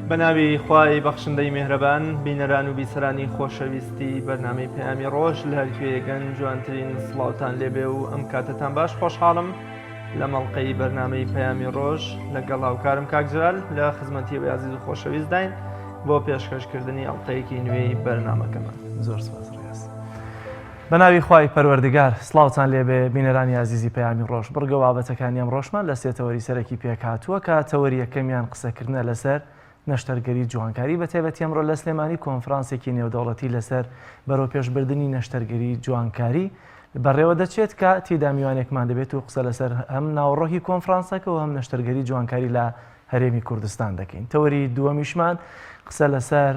بە ناوی خوای بەخشندەی مێهرەبان بینەران و بیسەرانی خۆشەویستی بەرنامەی پەیامی ڕۆژ لە هەرکوێیەکەن جوانترین سڵاوتان لێبێ و ئەم کاتەتان باش خۆشحاڵم لە مەڵقەی بەرنامەی پەیامی ڕۆژ لەگەڵ هاوکارم کاک جلال لە خزمەتی و ئازیز و خۆشەویستداین بۆ پێشکەشکردنی ئەڵلقەیەکی نوێی بەرنامەکەمان. زۆر سپاس ڕیاز. بە ناوی خوای پەروەردگار سڵاوتان لێبێ بینەرانی ئازیزی پەیامی ڕۆژ بڕگە و بابەتەکانی ئەمڕۆشمان لە سێ تەوەری سەرەکی پێکهاتووە کە تەوەری یەکەمیان قسەکردنە لەسەر نەشتەرگەری جوانکاری بە تایبەتی ئەمڕۆ لە سلێمانی کۆنفرانسێکی نێودەوڵەتی لەسەر بەرەوپێشبردنی نەشتەرگەری جوانکاری بەڕێوە دەچێت کە تێیدا میوانێکمان دەبێت و قسە لەسەر هەم ناوەڕۆکی کۆنفرانسەکە و هەم نەشتەرگەری جوانکاری لە هەرێمی کوردستان دەکەین تەوەری دووەمیشمان قسە لەسەر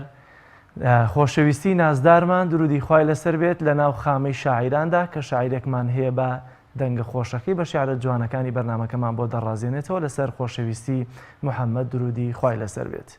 خۆشەویستی نازدارمان درودی خوای لەسەر بێت لە ناو خامەی شاعیراندا کە شاعیرێکمان هەیە بە دەنگە خۆشەکەی بە شیعرە جوانەکانی بەرنامەکەمان بۆ دەڕازێنێتەوە لەسەر خۆشەویستی محەممەد درودی خوای لەسەر بێت.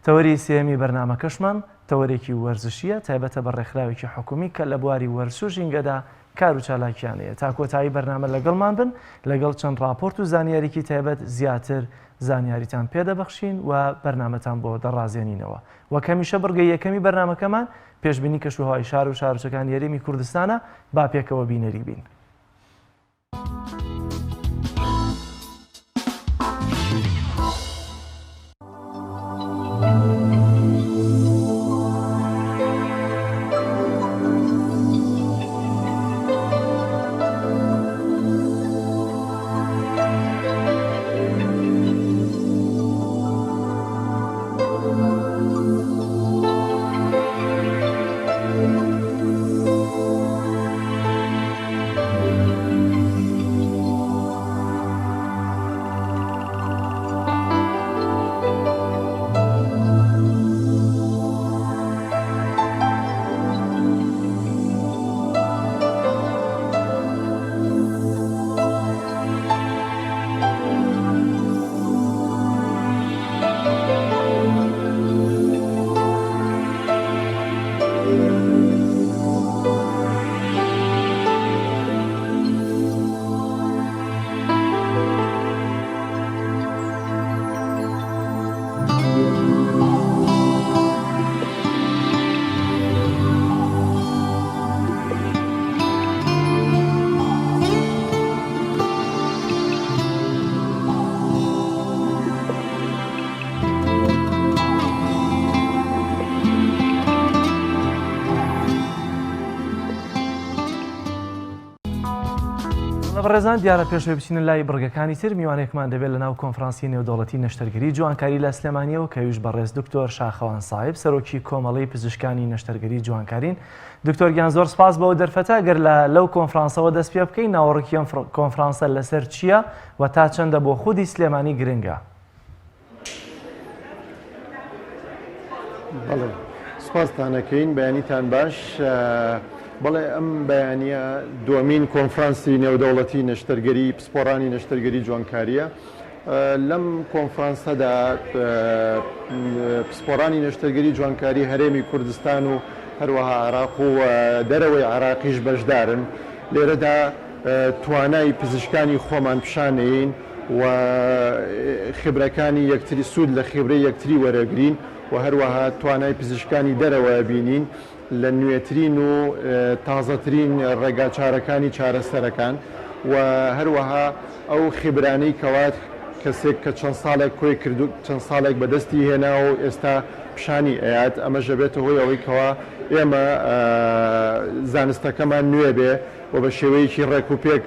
تەوەری سێیەمی بەرنامەکەشمان تەوەرێکی وەرزشییە تایبەتە بە ڕێکخراوێکی حکومی کە لە بواری وەرزش و ژینگەدا کار و چالاکیان هەیە. تا کۆتایی بەرنامە لەگەڵمان بن لەگەڵ چەند ڕاپۆرت و زانیاریکی تایبەت زیاتر زانیاریتان پێدەبەخشین و بەرنامەتان بۆ دەڕازێنینەوە. وەک هەمیشە بڕگەی یەکەمی بەرنامەکەمان پێشبینی کەشوهەوای شار و شارۆچکەکانی هەرێمی کوردستانە، با پێکەوە بینەری بین. بەڕێزان دیارە پێشەوەی بچینە لای بڕگەکانی تر میوانێکمان دەبێت لە ناو کۆنفرانسی نێودەوڵەتی نەشتەرگەری جوانکاری لە سلێمانیەوە کە ئەویش بەڕێز دکتۆر شاخەوان سایب سەرۆکی کۆمەڵەی پزیشکانی نەشتەرگەری جوانکارین دکتۆر گیان زۆر سپاس بۆ دەرفەتە گەر لە لەو کۆنفرانسەوە دەست پێ بکەین ناوەڕۆکی ئەم کۆنفرانسە لەسەر چییە و تا چەندە بۆ خودی سلێمانی گرنگە؟ بەڵێ سپاستان ئەکەین بەیانیتان باش بەڵێ ئەم بەیانە دووەمین کۆنفرانسی نێودەوڵەتی نەشتەرگەری پسپۆڕانی نەشتەرگەری جوانکاریە لەم کۆنفرانسەدا پسپۆڕانی نەشتەرگەری جوانکاری هەرێمی کوردستان و هەروەها عێراق و دەرەوەی عێراقیش بەشدارن. لێرەدا توانای پزیشکانی خۆمان پیشانەیەین و خبرەکانی یەکتری سوود لە خیبرەی یەکتری وەرەگرین و هەروەها توانای پزیشکانی دەرەوە بینین لە نوێترین و تازەترین ڕێگاچارەکانی چارەسەرەکان و هەروەها ئەو خیبرانەی کەوا کەسێک کە چەند ساڵێک کۆی کردو چەند ساڵێک بەدەستی هێناوە و ئێستا پیشانی ئەیات ئەمەش ئەبێتە هۆی ئەوەی کەوا ئێمە زانستەکەمان نوێ بێ و بە شێوەیەکی ڕێک و پێک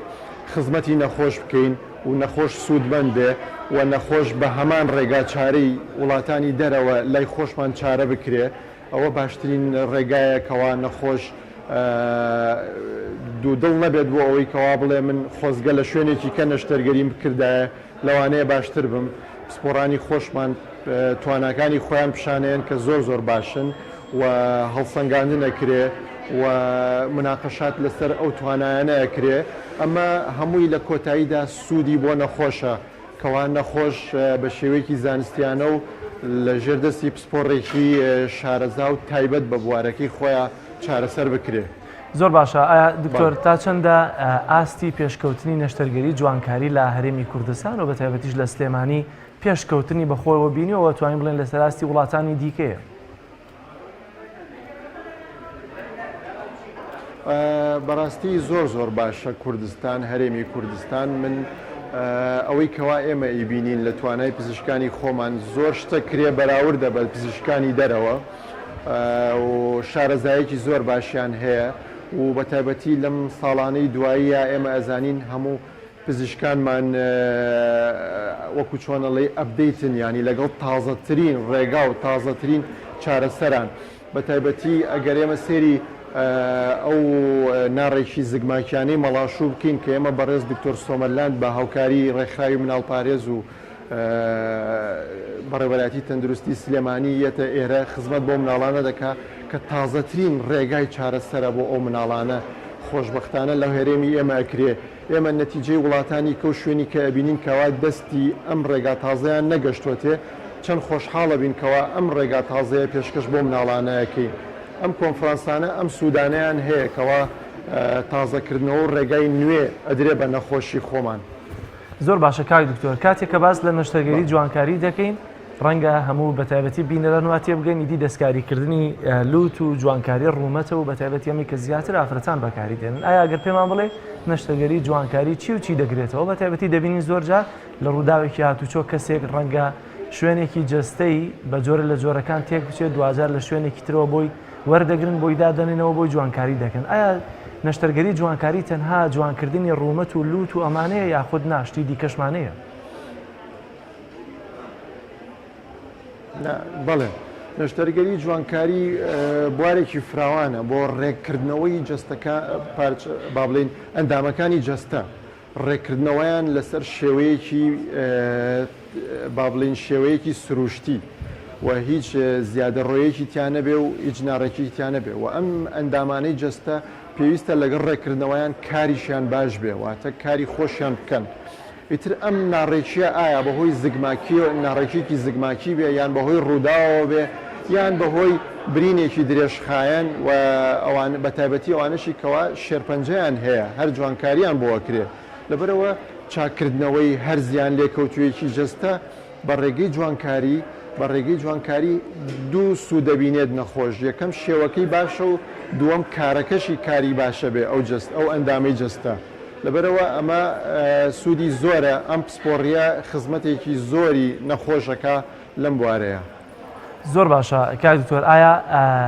خزمەتی نەخۆش بکەین و نەخۆش سوودمەند بێ و نەخۆش بە هەمان ڕێگا چارەی وڵاتانی دەرەوە لای خۆشمان چارە بکرێ. ئەوە باشترین ڕێگایە کەوا نەخۆش دوودڵ نەبێت بۆ ئەوەی کەوا بڵێ من خۆزگە لە شوێنێکی کە نەشتەرگەریم بکردایە لەوانەیە باشتر بم. پسپۆڕانی خۆشمان تواناکانی خۆیان پیشانەیەن کە زۆر زۆر باشن و هەڵسەنگاندن ئەکرێ و مناقەشات لەسەر ئەو توانایانە ئەکرێ. ئەمە هەمووی لە کۆتاییدا سوودی بۆ نەخۆشە. کەوا نەخۆش بە شێوەیەکی زانستیانە و لە ژێر دەستی پسپۆڕێکی شارەزا و تایبەت بە بوارەکەی خۆیا چارەسەر بکرێ. زۆر باشە ئایا دکتۆر تا چەندە ئاستی پێشکەوتنی نەشتەرگەری جوانکاری لە هەرێمی کوردستان و بەتایبەتیش لە سلێمانی پێشکەوتنی بەخۆیەوە بینیەوە توانین بڵێن لەسەر ئاستی وڵاتانی دیکەیە؟ بەڕاستی زۆر زۆر باشە کوردستان هەرێمی کوردستان من ئەوەی کەوا ئێمە ئیبینین لە توانای پزیشکانی خۆمان زۆر شتە کرێ بەراوردە بە پزیشکانی دەرەوە و شارەزایەکی زۆر باشیان هەیە و بە تایبەتی لەم ساڵانەی دواییە ئێمە ئەزانین هەموو پزیشکانمان وەکو چۆن ئەڵێی update ن یانی لەگەڵ تازەترین ڕێگا و تازەترین چارەسەران بە تایبەتی ئەگەر ئێمە سێری ئەو ناڕێکی زگماکیانەی مەڵاشوو بکەین کە ئێمە بەڕێز دکتۆر سۆمەرلاند بە هاوکاری ڕێکخراوی مناڵپارێز و بەڕێوەبەرایەتی تەندروستی سلێمانی یەتە ئێرە خزمەت بۆ مناڵانە دەکا کە تازەترین ڕێگای چارەسەرە بۆ ئەو مناڵانە خۆشبەختانە لە هەرێمی ئێمە ئەکرێ ئێمە نەتیجەی وڵاتانی کەو شوێنی کە ئەبینین کەوا دەستی ئەم ڕێگا تازەیان نەگەشتۆتێ چەند خۆشحاڵەبین کەوا ئەم ڕێگا تازەیە پێشکەش بۆ مناڵانە ئەکەین ئەم کۆنفرانسانە ئەم سوودانەیان هەیە کەوا تازەکردنەوە و ڕێگای نوێ ئەدرێ بە نەخۆشی خۆمان. زۆر باشە کاک دکتۆر کاتێک کە باس لە نەشتەرگەری جوانکاری دەکەین ڕەنگە هەموو بەتایبەتی بینەران وا تێبگەن ئیدی دەستکاریکردنی لوت و جوانکاری ڕوومەتە و بەتایبەتی ئەمەی کە زیاتر ئافرەتان بەکاری دێنن ئایا ئەگەر پێمان بڵێ نەشتەرگەری جوانکاری چی و چی دەگرێتەوە بەتایبەتی دەبینین زۆرجار لە ڕووداوێکی هاتوچۆ کەسێک ڕەنگە شوێنێکی جەستەی بە جۆرە لە جۆرەکان تێک بچێت دواجار لە شوێنێکی ترەوە بۆی وەردەگرن بۆی دادەنێنەوە بۆی جوانکاری دەکەن ئایا نەشتەرگەری جوانکاری تەنها جوانکردنی ڕوومەت و لوت و ئەمانەیە یاخود نا شتی دیکەشمانەیە؟ بەڵێ نەشتەرگەری جوانکاری بوارێکی فراوانە بۆ ڕێککردنەوەی جەستەکە پارچ با بڵێین ئەندامەکانی جەستە ڕێککردنەوەیان لەسەر شێوەیەکی با بڵێین شێوەیەکی سروشتی و هیچ زیادەڕۆیەکی تیا نەبێ و هیچ ناڕێکیی تیا نەبێ و ئەم ئەندامانەی جەستە پێویستە لەگەڵ ڕێککردنەوەیان کاریشیان باش بێ واتە کاری خۆشیان بکەن. ئیتر ئەم ناڕێکییە ئایا بەهۆی زگماکی ناڕێکییەکی زگماکی بێ یان بەهۆی ڕووداوەوە بێ یان بەهۆی برینێکی درێژخایەن و ئەوان بەتایبەتی ئەوانەشی کەوا شێرپەنجەیان هەیە هەر جوانکاریان بۆ ئەکرێ لەبەرئەوە چاککردنەوەی هەر زیان لێکەوتوویەکی جەستە بە ڕێگەی جوانکاری بە ڕێگەی جوانکاری دوو سوود دەبینێت نەخۆش یەکەم شێوەکەی باشە و دووەم کارەکەشی کاری باشە بێ ئەو جەست ئەو ئەندامەی جەستە لەبەرئەوە ئەمە سوودی زۆرە ئەم پسپۆڕیە خزمەتێکی زۆری نەخۆش ئەکا لەم بوارەیا. زۆر باشە کاک دکتۆر ئایا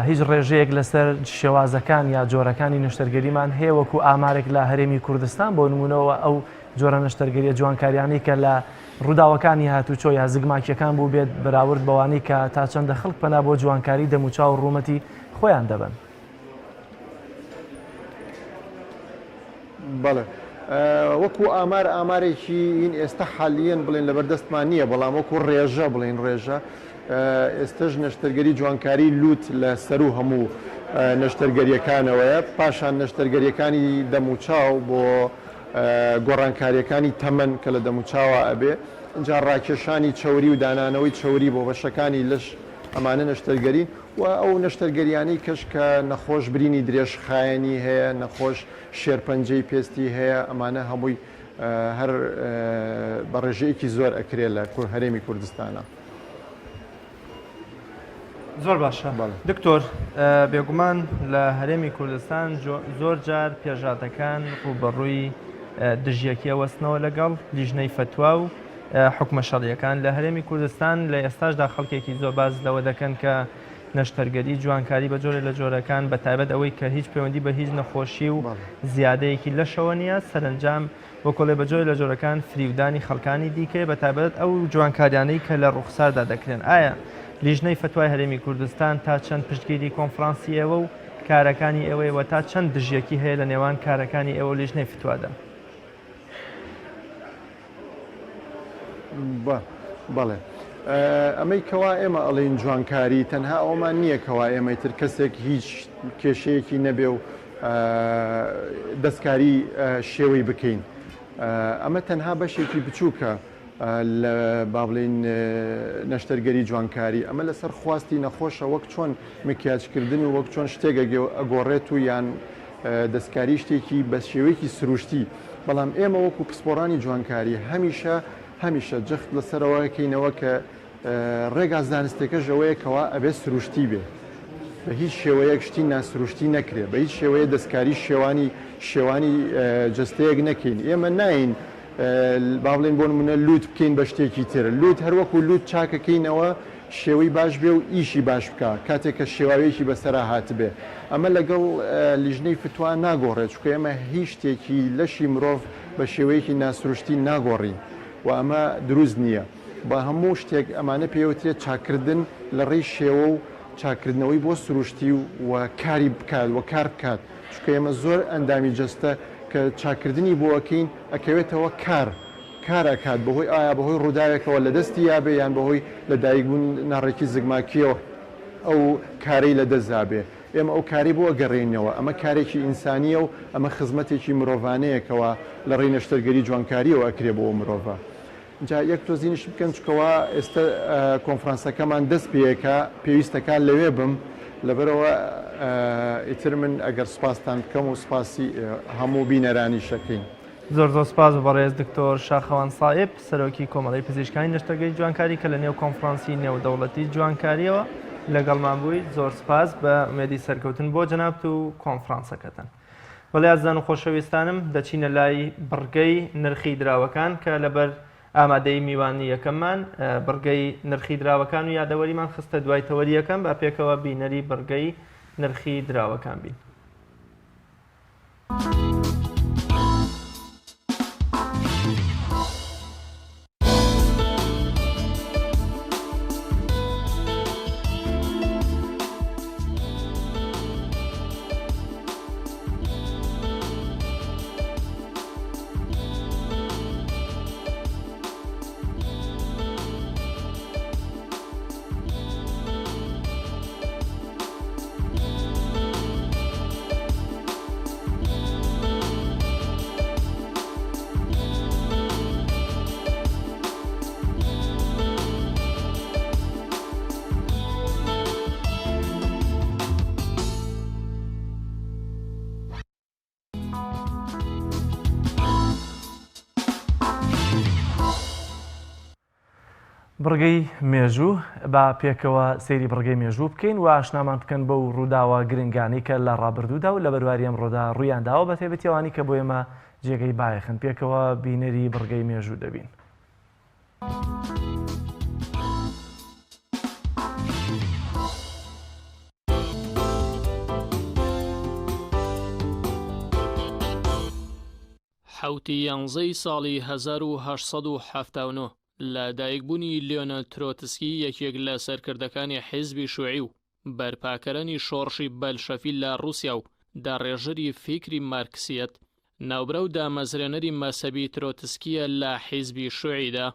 هیچ ڕێژەیەک لەسەر شێوازەکان یا جۆرەکانی نەشتەرگەریمان هەیە وەکو ئامارێک لە هەرێمی کوردستان بۆ نمونەوە ئەو جۆرە نەشتەرگەریە جوانکاریانەی کە لە ڕووداوەکانی هاتوچۆ یا زگماکیەکان بوو بێت بەراورد بەوانەی کە تا چەندە خەڵک پەنا بۆ جوانکاری دەموچاو و ڕوومەتی خۆیان دەبەن؟ بەڵێ وەکو ئامار ئامارێکی هین ئێستا حالیەن بڵێن لەبەردەستمان نییە بەڵام وەکو ڕێژە بڵێن ڕێژە ئێستەش نەشتەرگەری جوانکاری لوت لە سەرو هەموو نەشتەرگەریەکانەوەیە پاشان نەشتەرگەریەکانی دەموچاو بۆ گۆڕانکاریەکانی تەمەن کە لە دەموچاوە ئەبێ ئینجا ڕاکێشانی چەوری و دانانەوەی چەوری بۆ بەشەکانی لەش ئەمانە نەشتەرگەرین و ئەو نەشتەرگەریانەی کەش کە نەخۆش برینی درێژخایەنی هەیە، نەخۆش شێرپەنجەی پێستی هەیە، ئەمانە هەمووی هەر بە ڕێژەیەکی زۆر ئەکرێ لە هەرێمی کوردستانا. زۆر باشە دکتۆر، بێگومان لە هەرێمی کوردستان زۆر جار پێشهاتەکان ڕووبەڕووی دژیەکی ئەوەستنەوە لەگەڵ لیژنەی فەتوا و حوکمە شەڕییەکان لە هەرێمی کوردستان لە ئێستاشدا خەڵکێکی زۆر باس لەوە دەکەن کە نەشتەرگەری جوانکاری بە جۆرێ لە جۆرەکان بە تایبەت ئەوەی کە هیچ پەیوەندی بە هیچ نەخۆشی و زیادەیەکی لەشەوە نییە سەرەنجام وەکۆڵێ بە جۆرێ لە جۆرەکان فریودانی خەڵکانی دیکەیە بە تایبەت ئەو جوانکاریانەی کە لە ڕوخساردا دەکرێن ئایا لیژنەی فەتوای هەرێمی کوردستان تا چەند پشتگیری کۆنفرانسی ئێوە و کارەکانی ئێوەیە و تا چەند دژیەکی هەیە لە نێوان کارەکانی ئێوە و لیژنەی فتوادا؟ بەڵێ ئەمەی کەوا ئێمە ئەڵێین جوانکاری تەنها ئەوەمان نییە کەوا ئێمەی تر کەسێک هیچ کێشەیەکی نەبێ و دەستکاری شێوەی بکەین ئەمە تەنها بەشێکی بچووکە لە با بڵین نەشتەرگەری جوانکاری ئەمە لەسەر خواستی نەخۆشە وەک چۆن مکیاجکردن و وەک چۆن شتێک ئەگۆڕێت و یان دەستکاری شتێکی بە شێوەیەکی سروشتی، بەڵام ئێمە وەکو پسپۆڕانی جوانکاری هەمیشە هەمیشە جەخت لەسەرەوە کەینەوە کە ڕێگا زانستێکەش ئەوەیە کەوا ئەبێ سروشتی بێ بە هیچ شێوەیەک شتی ناسروشتی نەکرێ بە هیچ شێوەیە دەستکاری شێوانی شێوانی جەستەیەک نەکەین ئێمە ناین با بڵێین بۆ نمونە لوت بکەین بە شتێکی تر لوت هەروەکو لوت چاکەکەینەوە شێوەی باش بێ و ئیشی باش بکا کاتێک کە شێواویەکی بەسەرا هاتبێ ئەمە لەگەڵ لیژنەی فتوا ناگۆڕێ چونکە ئێمە هیچ شتێکی لەشی مرۆڤ بە شێوەیەکی ناسروشتی ناگۆڕین و ئەمە دروست نییە بە هەموو شتێک ئەمانە پێوترێت چاککردن لە ڕێی شێوە و چاککردنەوەی بۆ سروشتی و کاری بکات و کار بکات چونکە ئێمە زۆر ئەندامی جەستە کە چاککردنی بۆ ئەکەین ئەکەوێتەوە کار کار ئەکات بەهۆی ئایا بەهۆی ڕووداوێکەوە لەدەستی یابێ یان بەهۆی لەدایک بوون ناڕێکی زگماکیەوە ئەو کارەی لەدەست دابێ ئێمە ئەو کارەی بۆ ئەگەڕێینەوە ئەمە کارێکی ئینسانیە و ئەمە خزمەتێکی مرۆڤانەیە کەوا لە ڕێی نەشتەرگەری جوانکاریەوە ئەکرێ بۆ ئەو مرۆڤە جا یەک تۆزینیش بکەن چونکە وا ئێستە کۆنفرانسەکەمان دەست پێکا پێویستەکا لەوێ بم لەبەرئەوە ئیتر من ئەگەر سوپاستان بکەم و سوپاسی هەموو بینەرانیش ئەکەین. زۆر زۆر سپاس بۆ بەڕێز دکتۆر شاخەوان سائیب سەرۆکی کۆمەڵەی پزیشکانی نەشتەرگەری جوانکاری کە لە نێو کۆنفرانسی نێودەوڵەتی جوانکاریەوە لەگەڵمان بووی زۆر سپاس بە ئومێدی سەرکەوتن بۆ جەنابت و کۆنفرانسەکەتان. بەڵێ ئازیزان و خۆشەویستانم دەچینە لای بڕگەی نرخی دراوەکان کە لەبەر ئامادەی میوانی یەکەممان بڕگەی نرخی دراوەکان و یادەوەریمان خستە دوای تەوەری یەکەم با پێکەوە بینەری بڕگەی نرخی دراوەکان بین. بڕگەی مێژوو، با پێکەوە سەیری بڕگەی مێژوو بکەین و ئاشنامان بکەن بەو ڕووداوە گرنگانەی کە لە ڕابردوودا و لە بەرواری ئەمڕۆدا ڕوویان داوە، بە تایبەتی ئەوانەی کە بۆ ئێمە جێگەی بایەخن. پێکەوە بینەری بڕگەی مێژوو دەبین. حەوتی یانزەی ساڵی 1879 لە دایکبوونی لیۆنە ترۆتسکی یەکێک لە سەرکردەکانی حیزبی شوعی و بەرپاکەرانی شۆڕشی بەلشەفی لە ڕووسیا و داڕێژەری فیکری مارکسیەت، ناوبراو دامەزرێنەری مەزهەبی ترۆتسکییە لە حیزبی شوعیدا.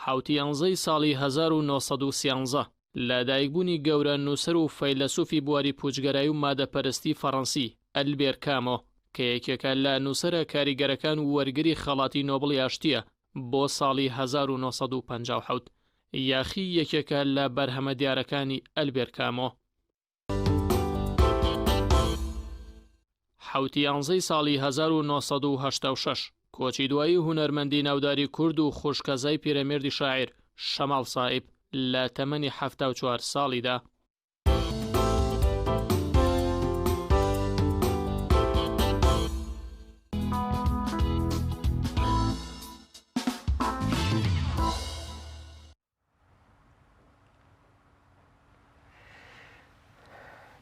حەوتی یانزەی ساڵی 1913، لە دایکبوونی گەورە نووسەر و فەیلەسوفی بواری پووچگەرایی و مادەپەرستی فەڕەنسی، ئەلبێر کامۆ، کە یەکێکە لە نووسەرە کاریگەرەکان و وەرگری خەڵاتی نۆبڵی ئاشتییە بۆ ساڵی 1957. یاخی یەکێکە لە بەرهەمە دیارەکانی ئەلبێر کامۆ. حەوتی یانزەی ساڵی 1986، کۆچی دوایی هونەرمەندی ناوداری کورد و خوشکەزای پیرەمێردی شاعیر، شەماڵ سائیب، لە تەمەنی 74 ساڵیدا.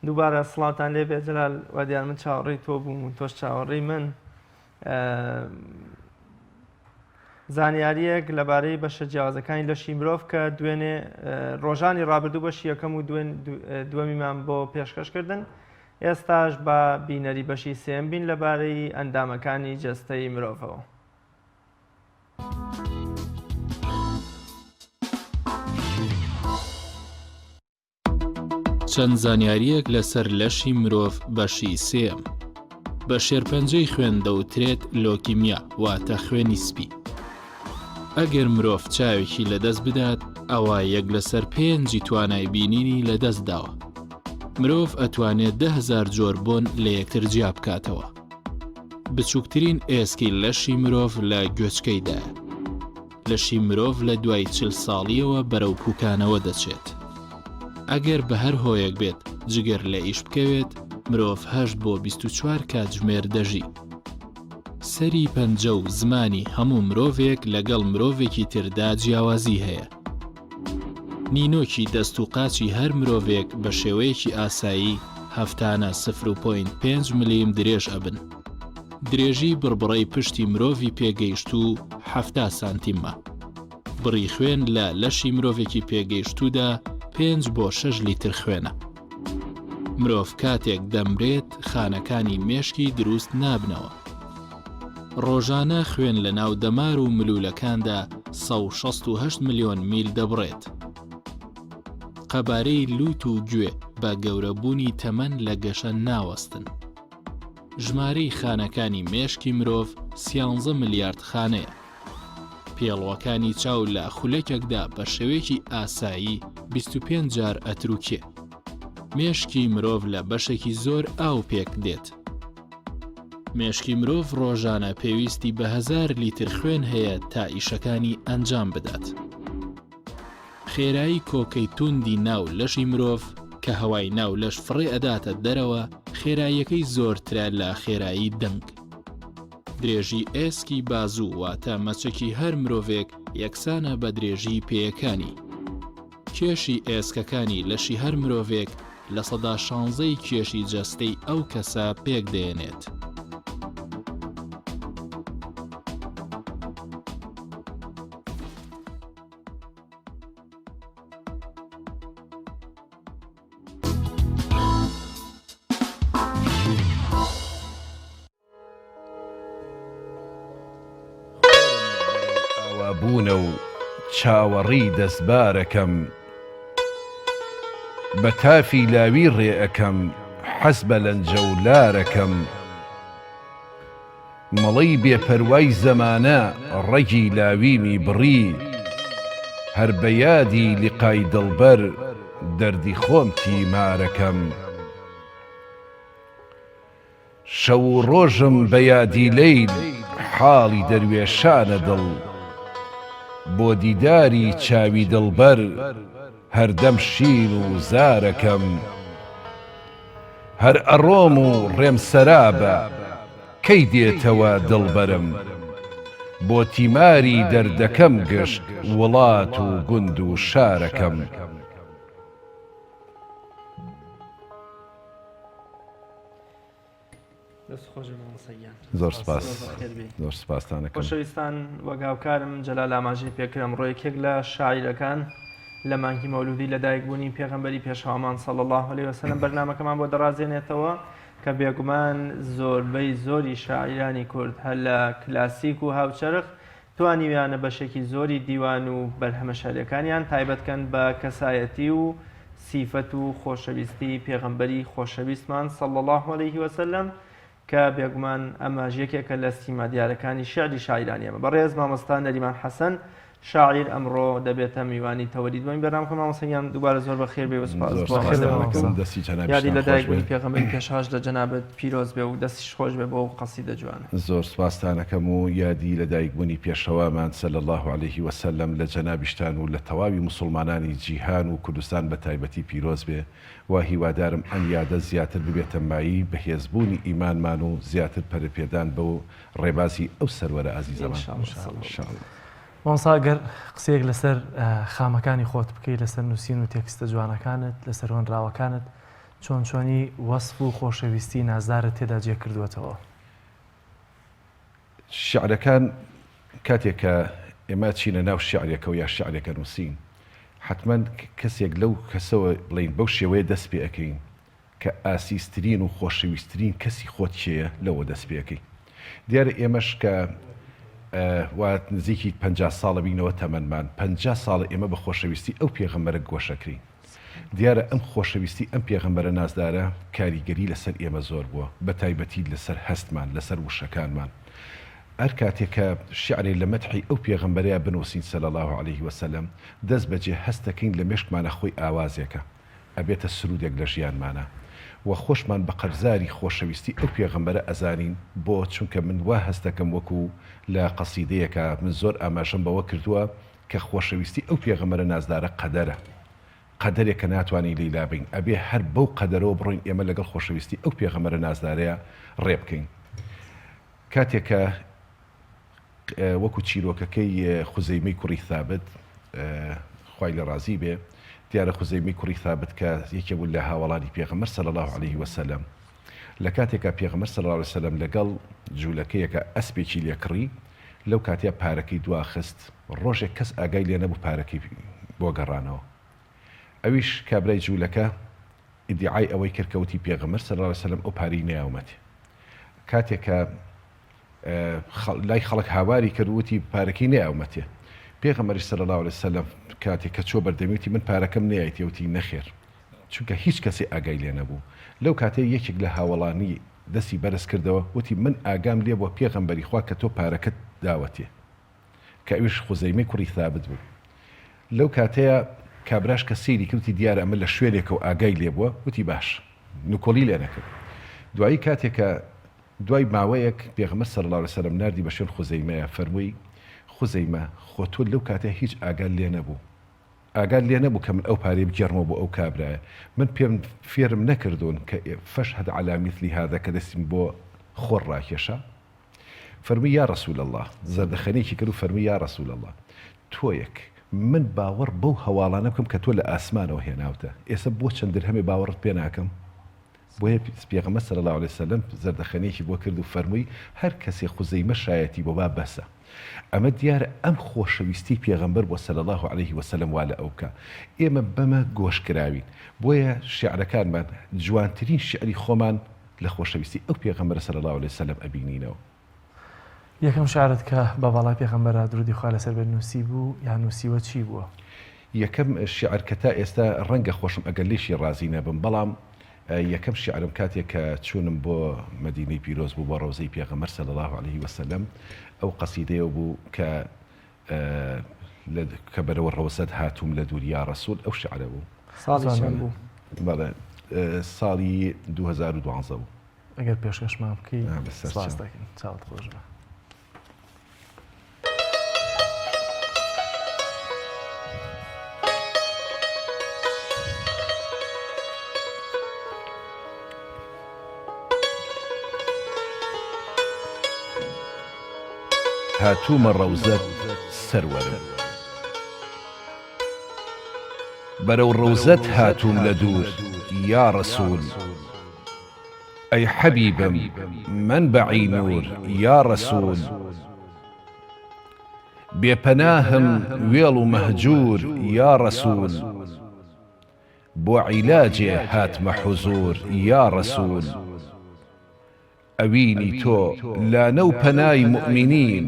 دووبارە سڵاوتان لێ بێ جەلال وادیار من چاوەڕێی تۆ بووم و تۆش چاوەڕێی من زانیاریەک لەبارەی بەشە جیاوازەکانی لەشی مرۆڤ کە دوێنێ ڕۆژانی ڕابردوو بەشی یەکەم و دووەمیمان بۆ پێشکەشکردن ئێستاش بە بینەری بەشی سێم بین لەبارەی ئەندامەکانی جەستەی مرۆڤەوە. چەند زانیارییەک لەسەر لەشی مرۆڤ بەشی سێیەم. بە شێرپەنجەی خوێن دەوترێت لۆکیمیا واتە خوێنی سپی. ئەگەر مرۆڤ چاوێکی لەدەست بدات ئەوا یەک لەسەر پێنجی توانای بینینی لەدەست داوە. مرۆڤ ئەتوانێت 10,000 جۆر بۆن لە یەکتر جیا بکاتەوە. بچووکترین ئێسکی لەشی مرۆڤ لە گوێچکەیدایە. لەشی مرۆڤ لە دوای چل ساڵییەوە بەرەو پووکانەوە دەچێت. ئەگەر بە هەر هۆیەک بێت جگەر لە ئیش بکەوێت، مرۆڤ هەشت بۆ 24 کاتژمێر دەژی. سەری پەنجە و زمانی هەموو مرۆڤێک لەگەڵ مرۆڤێکی تردا جیاوازی هەیە. نینۆکی دەست و قاچی هەر مرۆڤێک بە شێوەیەکی ئاسایی هەفتانە سفر و point پێنج ملیم درێژ ئەبن. درێژی بڕبڕەی پشتی مرۆڤی پێگەیشتوو 70 سانتیمە. بڕی خوێن لە لەشی مرۆڤێکی پێگەیشتوودا پێنج بۆ شەش لیتر خوێنە. مرۆڤ کاتێک دەمرێت خانەکانی مێشکی دروست نابنەوە. ڕۆژانە خوێن لە ناو دەمار و ملوولەکاندا 168 ملیۆن میل دەبڕێت. قەبارەی لووت و گوێ بە گەورەبوونی تەمەن لە گەشە ناوەستن. ژمارەی خانەکانی مێشکی مرۆڤ سیانزە ملیارد خانەیە. پێڵوەکانی چاو لە خولەکێکدا بە شێوەیەکی ئاسایی 25 جار ئەتروکێ. مێشکی مرۆڤ لە بەشێکی زۆر ئاو پێک دێت. مێشکی مرۆڤ ڕۆژانە پێویستی بە هەزار لیتر خوێن هەیە تا ئیشەکانی ئەنجام بدات. خێرایی کۆکەی توندی ناو لەشی مرۆڤ کە هەوای ناو لەش فڕێ ئەداتە دەرەوە خێراییەکەی زۆرترە لە خێرایی دەنگ. درێژی ئێسکی بازوو واتە مەچەکی هەر مرۆڤێک یەکسانە بە درێژی پێیەکانی. کێشی ئێسکەکانی لەشی هەر مرۆڤێک 16% ی کێشی جەستەی ئەو کەسە پێک دەێنێت. خۆرم بەرەو ئاوابوونە و چاوەڕیی دەستبارەکەم بە تافی لاوی ڕێ ئەکەم حەز بە لەنجە و لارەکەم. مەڵەی بێ پەروای زەمانە ڕەگی لاویمی بڕی هەر بە یادی لیقای دڵبەر دەردی خۆم تیمارەکەم شەو و ڕۆژم بە یادی لەیل حاڵی دەروێشانە دڵ بۆ دیداری چاوی دڵبەر هەردەم شین و زارەکەم. هەر ئەڕۆم و ڕێم سەرابە کەی دێتەوە دڵبەرم بۆ تیماری دەردەکەم گشت وڵات و گوند و شارەکەم. دەست خۆش بێ مامۆستا گیان. زۆر سپاس زۆر بەخێر بێی. زۆر سپاستان ئەکەم. خۆشەویستان وەک هاوکارم جەلال ئاماژەی پێکرد ئەمڕۆ یەکێک لە شاعیرەکان لە مانگی مەولودی لەدایکبوونی پێغەمبەری پێشەوامان صلی اللە علیه وسلم بەرنامەکەمان بۆ دەڕازێنێتەوە کە بێگومان زۆربەی زۆری شاعیرانی کورد هەر لە کلاسیک و هاوچەرخ توانیویانە بەشێکی زۆری دیوان و بەرهەمە شعریەکانیان تایبەت کەن بە کەسایەتی و سیفەت و خۆشەویستی پێغەمبەری خۆشەویستمان صلی اللە علیه وسلم کە بێگومان ئەمەش یەکێکە لە سیما دیارەکانی شیعری شاعیرانی ئێمە. بەڕێز مامۆستا نەریمان حەسەن شاعیر ئەمڕۆ دەبێتە میوانی تەوەری دووەمی بەرنامەکە. مامۆستا گیان دووبارە زۆر بەخێر بێی و سوپاس زۆر بۆ سوپاس ئامادەبوونەکەت. دەکەم. دەستی یادی جەنابیشتان لە خۆش دایک بێ. بوونی پێغەمبەری پێشهاش لە جەنابت پیرۆز بێ و دەستیشت خۆش بێ بۆ ئەو قەسیدە جوانە. زۆر سوپاستان ئەکەم و یادی لە دایک بوونی پێشەوامان صلی اللە علیه وسلم لە جەنابیشتان و لە تەواوی موسوڵمانانی جیهان و کوردستان بە تایبەتی پیرۆز بێ و هیوادارم ئەم یادە زیاتر ببێتە مایەی بەهێزبوونی ئیمانمان و زیاتر پەرەپێدان بەو ڕێبازی ئەو سەروەرە ئازیزەمان ان شاء اللە. مامۆستا گەر قسەیەک لەسەر خامەکانی خۆت بکەی لەسەر نووسین و تێکستە جوانەکانت لەسەر هۆنراوەکانت چۆن چۆنی وەسف و خۆشەویستی نازدارت تێدا جێ کردووەتەوە؟ شیعرەکان کاتێک کە ئێمە چینە ناو شیعرێکەوە یا شیعرێک ئەنووسین حەتمەن کەسێک لەو کەسەوە بڵێین بەو شێوەیە دەست پێ ئەکەین کە ئاسیزترین و خۆشەویستترین کەسی خۆت کێیە لەوە دەست پێ ئەکەی دیارە ئێمەش کە وا نزیکی 50 ساڵە بینەوە تەمەنمان 50 ساڵە ئێمە بە خۆشەویستی ئەو پێغەمبەرە گۆشەکرین دیارە ئەم خۆشەویستی ئەم پێغەمبەرە نازدارە کاریگەری لەسەر ئێمە زۆر بووە، بەتایبەتی لەسەر هەستمان، لەسەر وشەکانمان. هەر کاتێ کە شیعرێ لە مەدحی ئەو پێغەمبەرەیا بنووسین صلی اللە علیه وسلم، دەست بەجێ هەست دەکەین لە مێشکمانا خۆی ئاوازێکە. ئەبێتە سروودێک لە ژیانمانا و خۆشمان بە قەرزاری خۆشەویستی ئەو پێغەمبەرە ئەزانین بۆ چونکە من وا هەست دەکەم وەکو لە قەسیدەیەکا من زۆر ئاماژەم بەوە کردووە کە خۆشەویستی ئەو پێغەمبەرە نازدارە قەدەرە قەدەرێک کە ناتوانین لێی لابەین ئەبێ هەر بەو قەدەرەوە بڕۆین ئێمە لەگەڵ خۆشەویستی ئەو پێغەمبەرە نازدارەیا ڕێ بکەین کاتێک کە وەکو چیرۆکەکەی خوزەیمەی کوڕی ثابت خوای لێ ڕازی بێ دیارە خوزەیمەی کوڕی ثابت کە یەکێ بوو لە هاوەڵانی پێغەمبەر صلی اللە علیه وسلم لە کاتێکا پێغەمبەر صلی اللە علیه وسلم لەگەڵ جوولەکەیەکە ئەسپێکی لێ کڕی لەو کاتیا پارەکەی دواخست ڕۆژێک کەس ئاگای لێ نەبوو پارەکەی بۆ گەڕانەوە ئەویش کابرای جوولەکە ئیدیعای ئەوەی کرد کە وتی پێغەمبەر صلی اللە علیه وسلم ئەو پارەی نەیاومەتێ کاتێک کە لای خەڵک هاواری کرد وتی پارەکەی نەیاومەتێ. پێغەمبەریش صلی اللە علیە وسلم کاتێ کە چووە بەردەمی وتی من پارەکەم نەیایتێ وتی نەخێر چونکە هیچ کەسێ ئاگای لێ نەبوو. لەو کاتەی یەکێک لە هاوەڵانی دەستی بەرز کردەوە وتی من ئاگام لێ بووە پێغەمبەری خوا کە تۆ پارەکەت داوەتێ کە ئەویش خوزەیمەی کوڕی ثابت بوو. لەو کاتەیا کابراش کە سەیری کرد وتی دیارە ئەمە لە شوێنێکەوە ئاگای لێ بووە وتی باش نکۆڵی لێ نەکرد. دوایی کاتێ کە دوای ماوەیەک پێغەمبەر صلی اللە علیە وسلم ناردی بە شوێن خوزەیمەیا فەرمووی، خوزەیمە خۆ تۆ لەو کاتەیا هیچ ئاگات لێ نەبوو، ئاگات لێ نەبوو کە من ئەو پارەیە بگێڕمەوە بۆ ئەو کابرایە، من پێم فێرم نەکردوون کە فاشهد علی مثل هذا کە دەستیم بۆ خۆر ڕاکێشا؟ فەرمووی، یا رسول اللە، زەردەخەنەیەکی کرد و فەرمووی، یا رسول اللە، تۆیەک من باوەڕ بەو هەواڵانە بکەم کە تۆ لە ئاسمانەوە هێناوتە، ئێستا بۆ چەند درهەمێ باوەڕت پێ ناکەم؟ بۆیە پێغەمبەر صلی اللە علیە وسلم زەردەخەنەیەکی بۆ کرد و فەرمووی، هەر کەسێ خوزەیمە شایەتی بۆ با بەسە. ئەمە دیارە ئەم خۆشەویستیەی پێغەمبەر بۆ صلی اللە علیه وسلم وا لە ئەو بکا. ئێمە بەمە گۆش کراوین. بۆیە شیعرەکانمان جوانترین شیعری خۆمان لە خۆشەویستی ئەو پێغەمبەرە صلی اللە علیه وسلم ئەبینینەوە. یەکەم شعرت کە بە باڵای پێغەمبەرا درودی خوا لەسەر بێت نووسیبوو یان نووسیوە چی بووە؟ یەکەم شیعر کە تا ئێستا ڕەنگە خۆشم ئەگەر لێشی ڕازی نەبم بەڵام یەکەم شیعرم کاتێک کە چوونم بۆ مەدینەی پیرۆز بوو بۆ ڕەوزەی پێغەمبەر صلی اللە علیه وسلم ئەو قەسیدەیە بوو کە لە کە بەرەوە ڕەوزەت هاتووم لە دوور یا ڕەسوول ئەو شیعرە بوو. ساڵی چەند بوو؟ بەڵێ ساڵی 2012 بوو. ئەگەر پێشکەشمان بکەی سپاس دەکەین چاوت خۆش بێ. هاتوومە ڕەوزەت سەروەرم. بەرەو ڕەوزەت هاتووم لە دوور یا ڕەسوول. ئەی حەبیبم مەنبەعی نوور یا ڕەسوول. بێ پەناهم وێڵ و مەهجوور یا ڕەسوول. بۆ عیلاجێ هاتمە حوزوور یا ڕەسوول. ئەوینی تۆ لانە و پەنای موئمینین.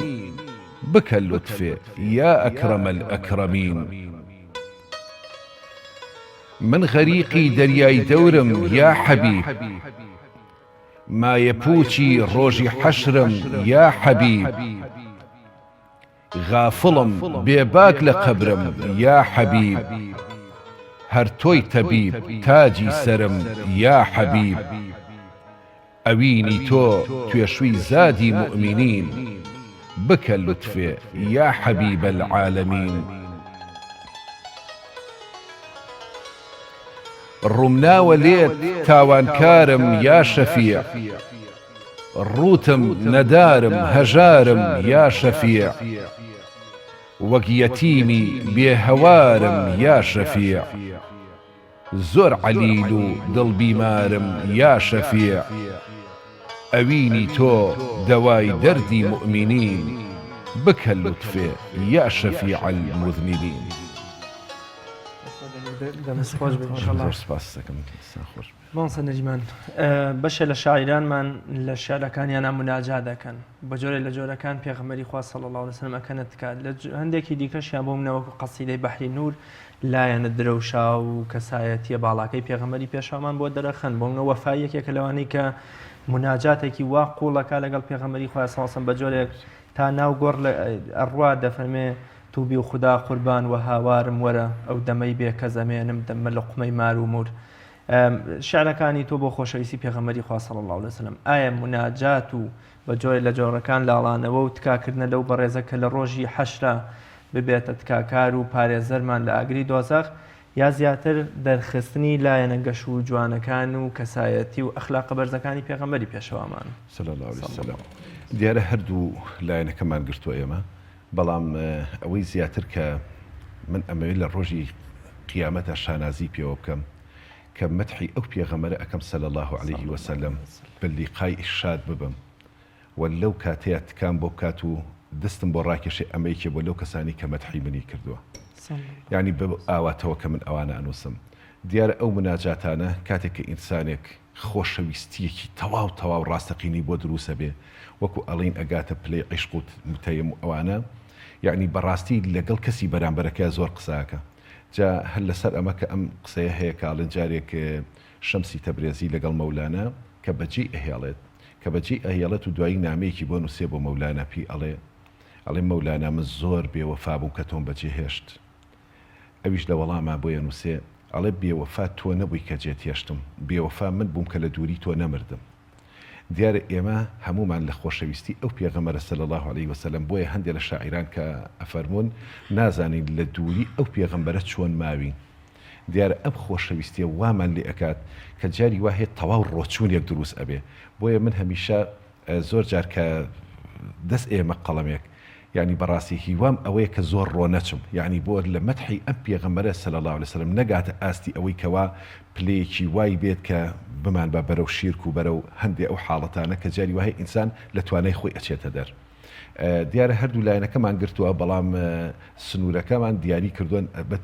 بکە لوتفێ یا ئەکرەم الئەکرەمین. من غەریقی دەریای دەورم یا حەبیب. مایەپووچی ڕۆژی حەشرم یا حەبیب. غافڵم بێ باک لە قەبرم یا حەبیب. هەر تۆی تەبیب تاجی سەرم یا حەبیب. ئەوینی تۆ توێشووی زادی موئمینین. بکە لوتفێ یا حەبیب العالمین. ڕووم ناوە لێت تاوانکارم یا شەفیع. ڕووتم نەدارم هەژارم یا شەفیع. وەک یەتیمی بێ هەوارم یا شەفیع. زۆر عەلیل و دڵ بیمارم یا شەفیع. ئەوینی تۆ دەوای دەردی موئمینین. بکە لوتفێ یا شەفیع المذنبین. دەست خۆش بێ ئینشەڵا. زۆر سپاست دەکەم دەستتان خۆش بێ. مامۆستا نەریمان بەشێ لە شاعیرانمان لە شعرەکانیانا موناجا دەکەن بە جۆرێ لە جۆرەکان پێغەمبەری خوا صلی اللە علیه وسلم ئەکەنە تکا لە هەندێکی دیکەشیان بۆ منە وەکو قەسیدەی بەحری نور لایەنە درەوشا و کەسایەتیە باڵاکەی پێغەمبەری پێشامان بۆ دەرەخەن بۆ منە وەفای یەکێکە لەوانەی کە مناجاتێکی وا قوڵەکە لەگەڵ پێغەمبەری خوا صلی اللە علیه وسلم بە جۆرێک تا ناو گۆڕ ئەڕوا دەفەرمێ. توبی و خودا قوربان وە هاوارم وەرە ئەو دەمەی بێ کەس ئەمێنم دەممە لوقمەی مار و مور شعرەکانی تۆ بۆ خۆشەویستی پێغەمبەری خوا صلی اللە علیە وسلم ئایا موناجات و بە جۆرێ لە جۆرەکان لاڵانەوە و تکاکردنە لەو بەڕێزە کە لە ڕۆژی حەشرا ببێتە تکاکار و پارێزەرمان لە ئاگری دۆزەخ یا زیاتر دەرخستنی لایەنە گەش و جوانەکان و کەسایەتی و ئەخلاقە بەرزەکانی پێغەمبەری پێشەوامان صلی اللە علیە وسلم. دیارە هەردوو لایەنەکەمان گرتووە ئێمە بەڵام ئەوەی زیاتر کە من ئەمەوێت لە ڕۆژی قیامەتا شانازی پێوە بکەم کە مەدحی ئەو پێغەمبەرە ئەکەم صلی اللە علیه وسلم بە لیقای شاد ببم و لەو کاتەیا تکام بۆ بکات و دەستم بۆ ڕاکێشێ ئەمە یەکێ بووە لەو کەسانەی کە مەدحی منی کردووە یانی بە ئاواتەوە کە من ئەوانە ئەنووسم دیارە ئەو مناجاتانە کاتێک کە ئینسانێک خۆشەویستییەکی تەواو تەواو ڕاستەقینەی بۆ دروست ئەبێ وەکو ئەڵێین ئەگاتە پلەی عیشق و متەیم و ئەوانە یەعنی بەڕاستی لەگەڵ کەسی بەرامبەرەکەیا زۆر قسە ئەکا جا هەر لەسەر ئەمە کە ئەم قسەیە هەیە کە ئەڵێن جارێک شەمسی تەبرێزی لەگەڵ مەولانا کە بەجێی ئەهێڵێت کە بەجێی ئەهێڵێت و دوایی نامەیەکی بۆ نووسێ بۆ مەولانا پێی ئەڵێ ئەڵێ مەولانا من زۆر بێ وەفا بووم کە تۆم بەجێ هێشت ئەویش لە وەڵاما بۆی ئەنووسێ ئەڵێ بێ وەفا تۆ نەبووی کە جێت هێشتم بێ وەفا من بووم کە لە دووری تۆ نەمردم دیارە ئێمە هەموومان لە خۆشەویستی ئەو پێغەمبەرە صلی اللە علیه وسلم بۆیە هەندێ لە شاعیران کە ئەفەرموون نازانین لە دووری ئەو پێغەمبەرە چۆن ماوین دیارە ئەم خۆشەویستیە وامان لێ ئەکات کە جاری وا هەیە تەواو ڕۆچوونێک دروست ئەبێ بۆیە من هەمیشە زۆر جار کە دەست ئێمە قەڵەمێک یانی بەڕاستی هیوام ئەوەیە کە زۆر ڕۆ نەچم یانی بۆ لە مەدحی ئەم پێغەمبەرە صلی اللە علیە وسلم نەگاتە ئاستی ئەوەی کەوا پلەیەکی وای بێت کە بمانبا بەرەو شیرک و بەرەو هەندێ ئەو حاڵەتانە کە جاری وایە ئینسان لە توانای خۆی ئەچێتە دەر دیارە هەردوو لایەنەکەمان گرتووە بەڵام سنوورەکەمان دیاری کردووە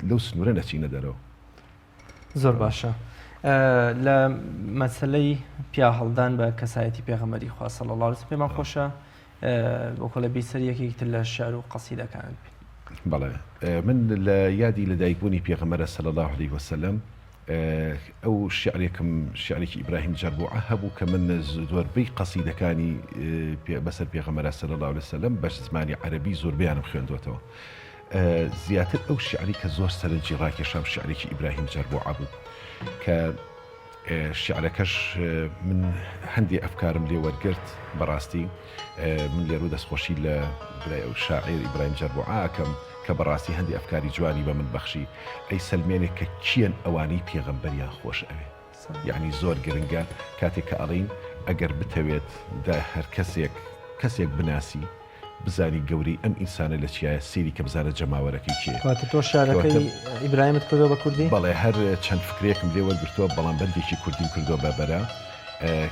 لەو سنوورە نەچینە دەرەوە. زۆر باشە لە مەسلەی پیاهەڵدان بە کەسایەتی پێغەمبەری خوا صلی اللە علیه پێمان خۆشە وەکۆڵە بیسەر یەکێکی تر لە شعر و قەسیدەکانت بین. بەڵێ من لە یادی لەدایکبوونی پێغەمبەرە صلی اللە علیه وسلم ئەو شعرێکم شعرێکی ئیبراهیم جەربوعە هەبوو کە من زۆربەی قەسیدەکانی بەسەر پێغەمبەرە صلی اللە علیه وسلم بە زمانی عەرەبی زۆربەیانم خوێندوەتەوە زیاتر ئەو شعری کە زۆر سەرنجی ڕاکێشام شعرێکی ئیبراهیم جەربوعە بوو کە شعرەکەش من هەندێ ئەفکارم لێ وەرگرت بەڕاستی من لێرو دەستخۆشی لە برای ئەو شاعیر ئیبراهیم جەربوعە ئەکەم کە بەڕاستی هەندێ ئەفکاری جوانی بە من بەخشی ئەی سەلمێنێ کە کێن ئەوانەی پێغەمبەریان خۆش ئەوێ یعنی زۆر گرنگە کاتێک کە ئەڵین ئەگەر بتەوێت دا هەر کەسێک کەسێک بناسی بزانی گەورەی ئەم ئینسانە لە چیایە سەیری کە بزانە جەماوەرەکەی کێیە. کەواتە تۆ شعرەکەی ئیبراهیمت کردوە بە کوردی؟ بەڵێ هەر چەند فکرەیەکم لێ وەرگرتووە بەڵام بەرگێکی کوردیم کردووە بە بەرە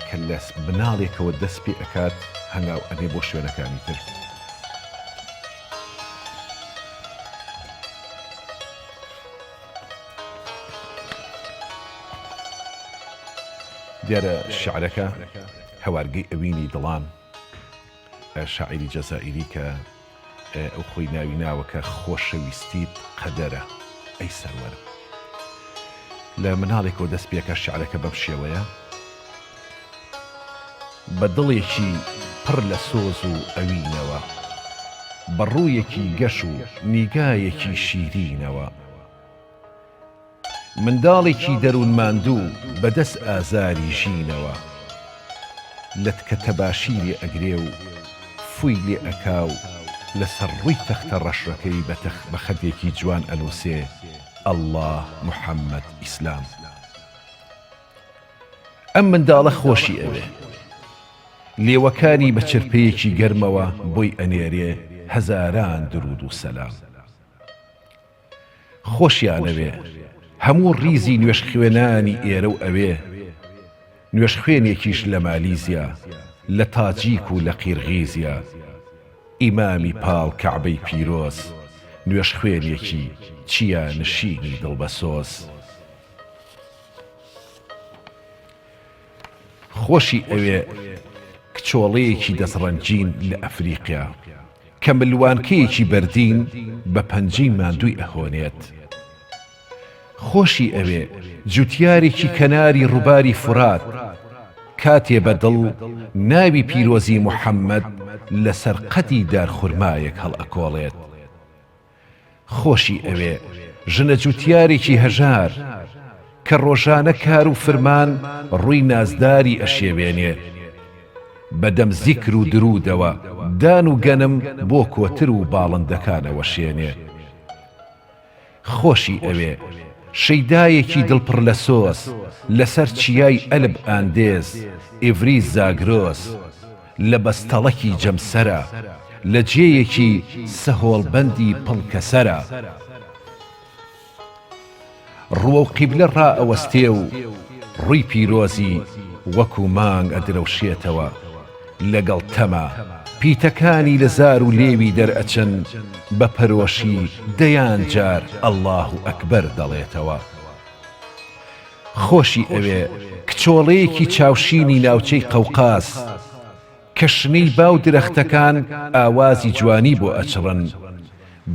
کە لە مناڵێکەوە دەست پێ ئەکات هەنگاو ئەنێ بۆ شوێنەکانی تر. دیارە شعرەکە هەوارگەی ئەوینی دڵان. شاعیری جەزائیری کە ئەو خۆی ناوی ناوە کە خۆشەویستیت قەدەرە ئەی سەروەرم. لە مناڵێکەوە دەست پێکا شیعرەکە بەم شێوەیە. بە دڵێکی پڕ لە سۆز و ئەوینەوە، بە ڕوویەکی گەش و نیگایەکی شیرینەوە. منداڵێکی دەروون ماندوو بە دەست ئازاری ژینەوە لەتکە تەباشیرێ ئەگرێ و فووی لێ ئەکا و لە سەر ڕووی تەختە ڕەشەکەی بە بە خەتێکی جوان ئەنووسێ اللە محمد ئیسلام. ئەم منداڵە خۆشی ئەوێ. لێوەکانی بە چرپەیەکی گەرمەوە بۆی ئەنێرێ هەزاران دروود و سەلام. خۆشیانەوێ هەموو ڕیزی نوێژخوێنانی ئێرە و ئەوێ، نوێژخوێنێکیش لە مالیزیا، لە تاجیک و لە قیرغیزیا، ئیمامی پاڵ کەعبەی پیرۆز، نوێژخوێنێکی چیا نشینی دڵ بەسۆز. خۆشی ئەوێ کچۆڵەیەکی دەستڕەنگین لە ئەفریقیا کە ملوانکەیەکی بەردین بە پەنجەی ماندووی ئەهۆنێت. خۆشی ئەوێ جوتیارێکی کەناری ڕووباری فورات کاتێ بە دڵ ناوی پیرۆزی محەممەد لەسەر قەدی دارخورمایەک هەڵئەکۆڵێت. خۆشی ئەوێ ژنە جوتیارێکی هەژار کە ڕۆژانە کار و فرمان ڕووی نازداری ئەشێوێنێ بە دەم زیکر و دروودەوە دان و گەنم بۆ کۆتر و باڵندەکان ئەوەشێنێ. خۆشی ئەوێ. شەیدایەکی دڵ پڕ لە سۆز، لەسەر چیای ئەلب ئاندێز، ئیڤریست زاگرۆس، لە بەستەڵەکی جەمسەرە، لە جێیەکی سەهۆڵبەندی پڵکەسەرە. ڕووەو قیبلە ڕائەوەستێ و ڕووی پیرۆزی وەکوو مانگ ئەدرەوشێتەوە. لەگەڵ تەمە پیتەکانی لە زار و لێوی دەرئەچن، بە پەرۆشی دەیان جار اللە اکبر دەڵێتەوە. خۆشی ئەوێ کچۆڵەیەکی چاوشینی ناوچەی قەوقاز، کە شنەی با و درەختەکان ئاوازی جوانی بۆ ئەچڕن،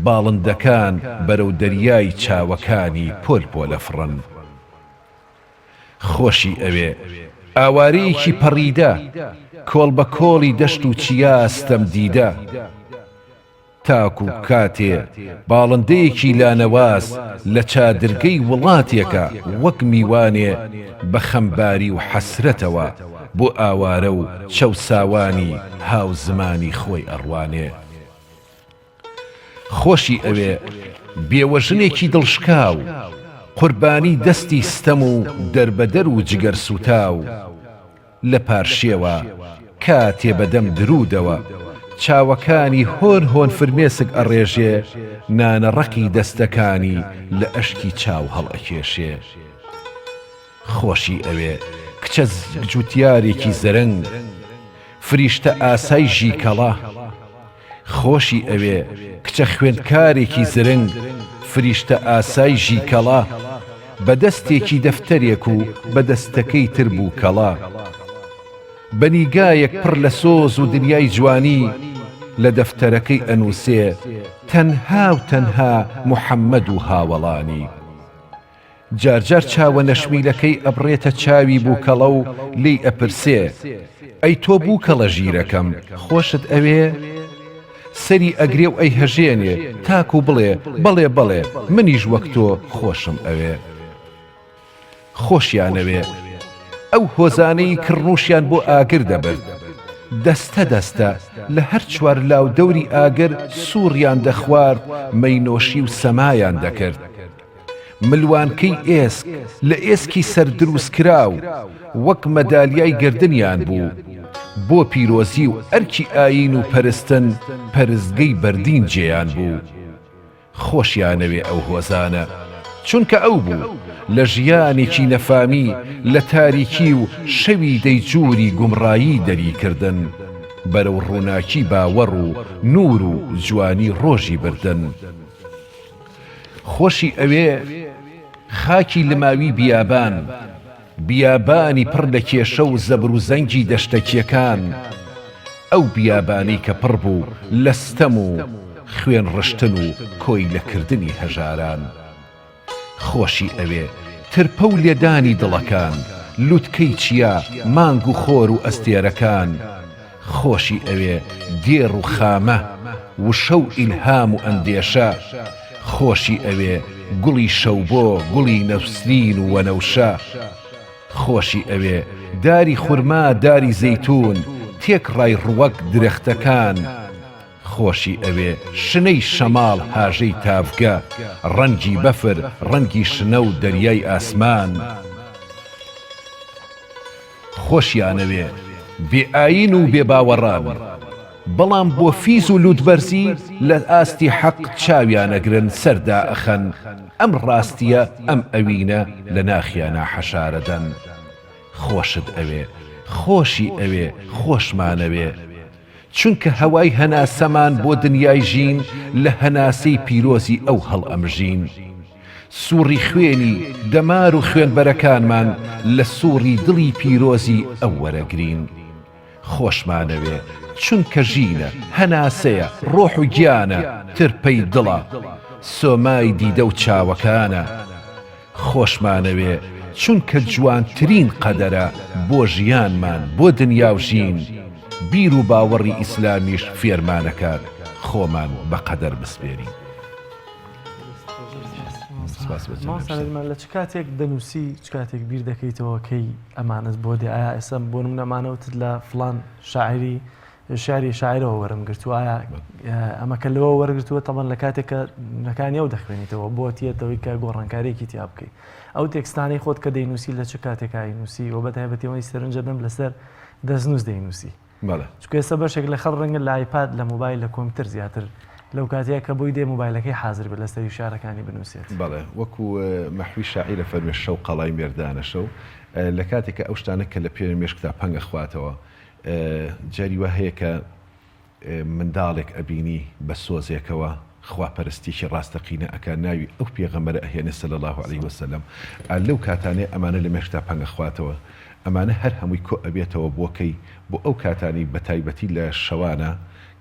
باڵندەکان بەرەو دەریای چاوەکانی پۆل پۆلەفڕن. خۆشی ئەوێ. ئاوارەیەکی پەڕیدە، کۆڵ بە کۆڵی دەشت و چیا ستەمدیدە. تاکو کاتێ باڵندەیەکی لانەواز لە چادرگەی وڵاتێکە وەک میوانێ بە خەمباری و حەسرەتەوە بۆ ئاوارە و چەوساوانی هاوزمانی خۆی ئەڕوانێ. خۆشی ئەوێ بێوەژنێکی دڵشکاو، قوربانی دەستی ستەم و دەربەدەر و جگەرسووتاو، لە پارشێوە کاتێ بە دەم دروودەوە چاوەکانی هۆن هۆن فرمێسک ئەڕێژێ، نانەڕەقی دەستەکانی لە ئەشکی چاو هەڵئەکێشێ. خۆشی ئەوێ کچە جوتیارێکی زرنگ، فریشتە ئاسای ژیکەڵە. خۆشی ئەوێ کچە خوێندکارێکی زرنگ، فریشتە ئاسای ژیکەڵە. بە دەستێکی دەفتەرێک و بە دەستەکەی تر بووکەڵە. بە نیگایەک پڕ لە سۆز و دنیای جوانی لە دەفتەرەکەی ئەنووسێ تەنها و تەنها محەمەد و هاوەڵانی. جارجار چاوە نەشمیلەکەی ئەبڕێتە چاوی بووکەڵە و لێی ئەپرسێ، ئەی تۆ بووکەڵە ژیرەکەم، خۆشت ئەوێ؟ سەری ئەگرێ و ئەیهەژێنێ تاکوو بڵێ، بەڵێ بەڵێ، منیش وەک تۆ خۆشم ئەوێ. خۆشیانەوێ. ئەو هۆزانەی کڕنووشیان بۆ ئاگر دەبرد، دەستە دەستە لە هەر چوارلاو دەوری ئاگر سووڕیان دەخوارد، مەینۆشی و سەمایان دەکرد. ملوانکەی ئێسک لە ئێسکی سەر دروستکراو وەک مەدالیای گەردنیان بوو، بۆ پیرۆزی و ئەرکی ئایین و پەرستن پەرستگەی بەردین جێیان بوو. خۆشیانەوێ ئەو هۆزانە، چونکە ئەو بوو لە ژیانێکی نەفامی لە تاریکی و شەوی دەیجوری گومڕایی دەریکردن، بەرەو ڕووناکی باوەڕ و نوور و جوانی ڕۆژی بردن. خۆشی ئەوێ خاکی لماوی بیابان، بیابانی پڕ لە کێشە و زەبر و زەنگی دەشتەکیەکان، ئەو بیابانەی کە پڕ بوو لە ستەم و خوێن ڕشتن و کۆیلە کردنی هەژاران. خۆشی ئەوێ ترپە و لێدانی دڵەکان، لوتکەی چیا، مانگ و خۆر و ئەستێرەکان، خۆشی ئەوێ دێڕ و خامە، وشە و ئیلهام و ئەندێشە، خۆشی ئەوێ گوڵی شەوبۆ، گوڵی نەسرین و وەنەوشە، خۆشی ئەوێ داری خورما، داری زەیتوون، تێکڕای ڕوەک درەختەکان، خۆشی ئەوێ شنەی شەماڵ هاژەی تاڤگە، ڕەنگی بەفر، ڕەنگی شنە و دەریای ئاسمان. خۆشیانەوێ بێ ئایین و بێ باوەڕان، بەڵام بۆ فیز و لوتبەرزی لە ئاستی حەق چاویانەگرن سەر دائەخەن، ئەم ڕاستیە ئەم ئەوینە لە ناخیانا حەشارەدەن. خۆشت ئەوێ، خۆشی ئەوێ، خۆشمانەوێ. چونکە هەوای هەناسەمان بۆ دنیای ژین لە هەناسەی پیرۆزی ئەو هەڵئەمژین. سووڕی خوێنی دەمار و خوێنبەرەکانمان لە سووڕی دڵی پیرۆزی ئەو وەرەگرین. خۆشمانەوێ، چونکە ژینە، هەناسەیە، ڕۆح و گیانە، ترپەی دڵە، سۆمای دیدە و چاوەکانە. خۆشمانەوێ، چونکە جوانترین قەدەرە بۆ ژیانمان، بۆ دنیا و ژین، بیر و باوەڕی ئیسلامیش فێرمانەکات خۆمان بە قەدەر بسپێرین. سپاس بۆ جەنابیشتان. مامۆستا نەریمان لە چ کاتێک دەنووسی چ کاتێک بیر دەکەیتەوە کەی ئەمانەت بۆ دێ ئایا ئێستا بۆ نمونە ئەمانە وتت لە فڵان شاعیری شعری شاعیرەوە وەرم گرتووە ئایا ئەمە کە لەوە وەرگرتووە تەبەن لە کاتێک کە نەکانی ئەو دەخوێنیتەوە بۆ تێتەوەی کە گۆڕانکاریەکی تیا بکەیت ئەو تێکستانەی خۆت کە دەینووسی لە چ کاتێکایی نووسی و بە تایبەتیەوەی سەرنجەدەم لەسەر دەستنووس دەینووسی بەڵێ. چونکە ئێستا بەشێک لە خەڵک ڕەنگە لە ئایپاد لە مۆبایل لە کۆمپیوتەر زیاتر لەو کاتەیە کە بۆی دێ مۆبایلەکەی حازر بێت لەسەری شیعرەکانی بنووسێت. بەڵێ وەکو مەحوی شاعیر ئەفەرموێ شەو قەڵای مێردانە شەو لە کاتێک کە ئەو شتانە کە لە پێ مێشکتا پەنگ ئەخواتەوە جاری وا هەیە کە منداڵێک ئەبینی بە سۆزێکەوە خوا پەرستیەکی ڕاستەقینە ئەکا ناوی ئەو پێغەمبەرە ئەهێنێ صلی اللە علیە وسلم ئا لەو کاتانەیە ئەمانە لە مێشکتا پەنگ ئەخواتەوە ئەمانە هەر هەمووی کۆ ئەبێتەوە بۆ کەی بۆ ئەو کاتانەی بە تایبەتی لە شەوانە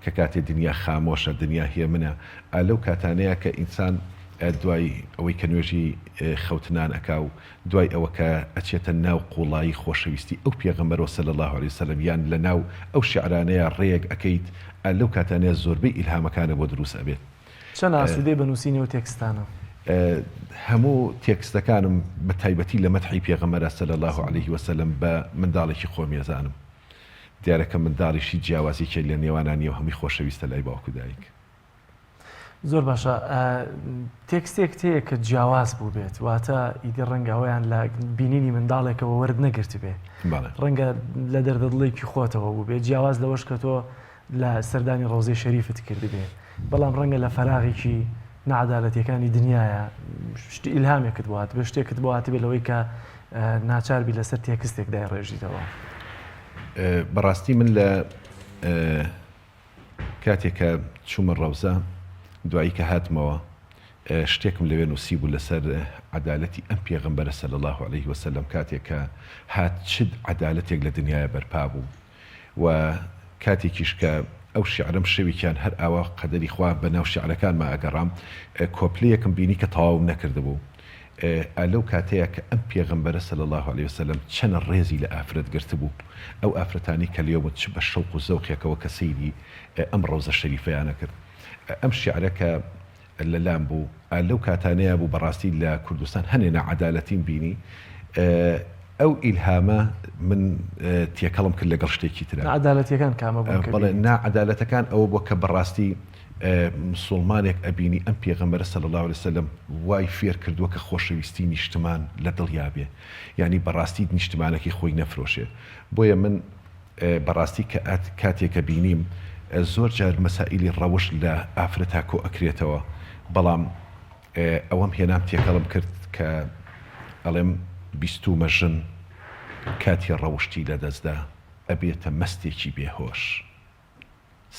کە کاتێ دنیا خامۆشە دنیا هێمنە ئا لەو کاتانەیە کە ئینسان دوای ئەوەی کە نوێژی خەوتنان ئەکا و دوای ئەوە کە ئەچێتە ناو قوڵایی خۆشەویستی ئەو پێغەمبەرەوە صلی اللە علیە وسلم یان لە ناو ئەو شیعرانەیا ڕێیەک ئەکەیت ئا لەو کاتانەیا زۆربەی ئیلهامەکانە بۆ دروست ئەبێت. چەند ئاسوودەی بە نووسینی ئەو تێکستانە؟ هەموو تێکستەکانم بە تایبەتی لە مەدحی پێغەمبەرا صلی اللە علیه وسلم بە منداڵێکی خۆمی ئەزانم. دیارە کە منداڵیش هیچ جیاوازیەکی لە نێوانا نیە و هەمووی خۆشەویستە لای باوک و دایک. زۆر باشە تێکستێکت هەیە کە جیاواز بوو بێت واتە ئیدی ڕەنگە ئەویان لە بینینی منداڵێکەوە وەرت نەگرتبێ ڕەنگە لە دەردەدڵێکی خۆتەوە بوو بێت جیاواز لەوەش کە تۆ لە سەردانی ڕۆزەی شەریفت کردبێ بەڵام ڕەنگە لە فەراغێکی نەعادالەتیەکانی دنیاە شتی ئیلهامێکت بۆ هاتبێ شتێکت بۆ هاتبێ لەوەی کە ناچاربی لەسەر تێکستێک دایڕێژیتەوە. بەڕاستی من لە کاتێ کە چوومە ڕەوزە، دوایی کە هاتمەوە، شتێکم لەوێ نووسیبوو لەسەر عەدالەتی ئەم پێغەمبەرە صلی اللە علیه وسلم کاتێ کە هات چ عەدالەتێک لە دنیایا بەرپا بوو و کاتێکیش کە ئەو شیعرەم شەوێکیان هەر ئاوا قەدەری خوا بە ناو شیعرەکانما ئەگەڕام کۆپلەیەکم بینی کە تەواوم نەکردبوو ئا لەو کاتەیا کە ئەم پێغەمبەرە صلی اللە علیە وسلم چەنە ڕێزی لە ئافرەت گرتبوو، ئەو ئافرەتانەی کە لێو بوون چ بە شەوق و زەوقێکەوە کە سەیری ئەم ڕەوزە شەریفەیان ئەکرد. ئەم شیعرە کە لە لام بوو، ئا لەو کاتانەیا بوو بەڕاستی لە کوردستان هەنێ ناعەدالەتیم بینی، ئەو ئیلهامە من تێکەڵم کرد لەگەڵ شتێکی ترا. ناعەدالەتیەکان کامە بوون کە بەڵێ، ناعەدالەتەکان ئەوە بووە کە بەڕاستی مسوڵمانێک ئەبینی ئەم پێغەمبەرە صلی اللە علیە وسلم وای فێر کردووە کە خۆشەویستی نیشتمان لە دڵیا بێ یانی بەڕاستی نیشتمانەکەی خۆی نەفرۆشێ بۆیە من بەڕاستی کە کاتێ کە بینیم زۆر جار مەسائیلی ڕەوشت لە ئافرەتا کۆ ئەکرێتەوە بەڵام ئەوەم هێنام تێکەڵم کرد کە ئەڵێم بیستومە ژن کاتی ڕەوشتی لەدەستدا ئەبێتە مەستێکی بێ هۆش.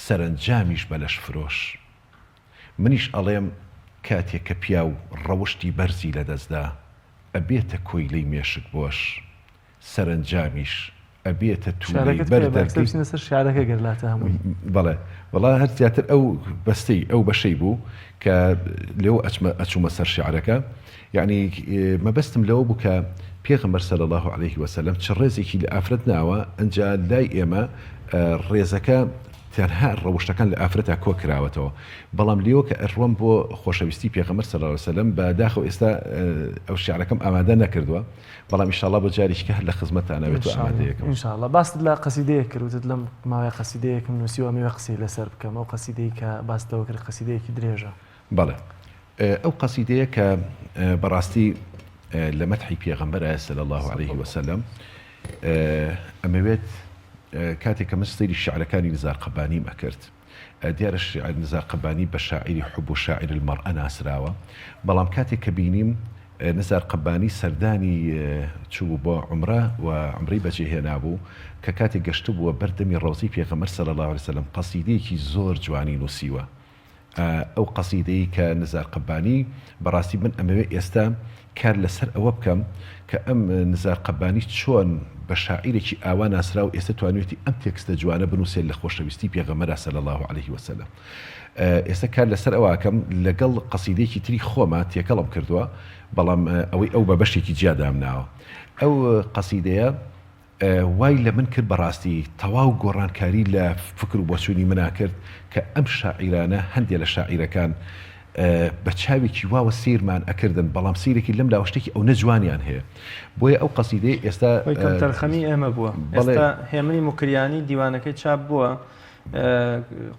سەرەنجامیش بە لەشفرۆش. منیش ئەڵێم کاتێ کە پیاو ڕەوشتی بەرزی لەدەستدا ئەبێتە کۆیلەی مێشک بۆش. سەرەنجامیش ئەبێتە تولەی شیعرەکەت بەر پێ بە دەرگەی. بچینە سەر شیعرەکە گەر لاتە هەمووی. بەڵێ وەڵا هەر زیاتر ئەو بەستەی ئەو بەشەی بوو کە لێوە ئەچمە ئەچوومە سەر شیعرەکە یەعنی مەبەستم لەوە بوو کە پێغەمبەر صلی اللە علیه وسلم چ ڕێزێکی لە ئافرەت ناوە ئنجا لای ئێمە ڕێزەکە تەنها ڕەوشتەکان لە ئافرەتا کۆ کراوەتەوە بەڵام لێوە کە ئەڕۆم بۆ خۆشەویستی پێغەمبەر صلی اللە علیه وسلم بە داخەوە ئێستا ئەو شیعرەکەم ئامادە نەکردووە بەڵام ئیشاڵا بۆ جارێکی کە هەر لە خزمەتتانا بێت و ئامادەیەکەم. ان شاء اللە باست لە قەسیدەیەک کرد وتت لەم ماوەیە قەسیدەیەکم نووسیوە ئەمەوێ قسەی لەسەر بکەم ئەو قەسیدەی کە باست لەوە کرد قەسیدەیەکی درێژە. بەڵێ ئەو قەسیدەیە کە بەڕاستی لە مەدحی پێغەمبەرایە صلی اللە علیه وسلم ئەمەوێت کاتێک کە من سەیری شیعرەکانی نزار قەبانیم ئەکرد دیارە شیعر نزار قەبانی بە شاعیری حوب و شاعیر المرأە ناسراوە بەڵام کاتێک کە بینیم نزار قەبانی سەردانی چوو بۆ عومرە و عومرەی بەجێ هێنابوو کە کاتێک گەشتبووە بەر دەمی ڕەوزەی پێغەمبەر صلی اللە علیه وسلم قەسیدەیەکی زۆر جوانی نووسیوە ئەو قەسیدەی کە نزار قەبانی، بەڕاستی من ئەمەوێ ئێستا کار لەسەر ئەوە بکەم کە ئەم نزار قەبانی چۆن بە شاعیرێکی ئاوا ناسراو ئێستا توانیوێتی ئەم تێکستە جوانە بنووسێت لە خۆشەویستی پێغەمبەرا صلی اللە علیه وسلم ئێستا کار لەسەر ئەوە ئەکەم لەگەڵ قەسیدەیەکی تری خۆما تێکەڵم کردووە بەڵام ئەوەی ئەو بە بەشێکی جیا دامناوە ئەو قەسیدەیە وای لە من کرد بەڕاستی تەواو گۆڕانکاری لە فکر و بۆچوونی منا کرد کە ئەم شاعیرانە هەندێ لە شاعیرەکان. بە چاوێکی واوە سەیرمان ئەکردن بەڵام سەیرێکی لەم لاوە شتێکی ئەونە جوانیان هەیە بۆیە ئەو قەسیدەیە ئێستا خۆی کەمتەرخەمی ئێمە بووە بەڵێ. ئێستا هێمنی موکریانی دیوانەکەی چاپ بووە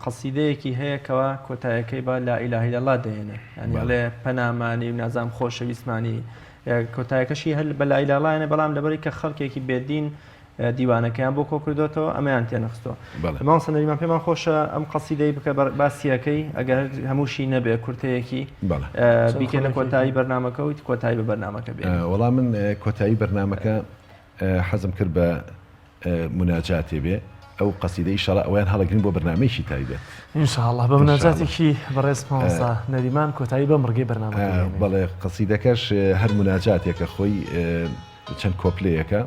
قەسیدەیەکی هەیە کەوا کۆتایەکەی بە لا اله الا الله دەهێنێ یعنی بەڵێ. ئەڵێ پەنامانی و نازام خۆشەویستمانی کۆتایەکەشی هەر بە لا اله الا الله یەنێ بەڵام لەبەری کە خەڵکێکی بێدین دیوانەکەیان بۆ کۆکردۆتەوە ئەمەیان تێنەخستووە. مامۆستا نەریمان پێمان خۆشە ئەم قەسیدەی بکە باسیەکەی ئەگەر هەمووشی نەبێ کورتەیەکی بیکەنە کۆتایی بەرنامەکە و کۆتایی بە بەرنامەکە بێ. وەڵا من کۆتایی بەرنامەکە حەزم کرد بە مناجاتێ بێ ئەو قەسیدە ئیشەڵا ئەویان هەڵەگرین بۆ بەرنامەیەکی تایبەت. ئینشاڵڵا بە مناجاتێکی بەڕێز مامۆستا نەریمان کۆتایی بەم ڕگەی بەرنامەکە دێنین. بەڵێ قەسیدەکەش هەر مناجاتێکە خۆی چەند کۆپلەیەکە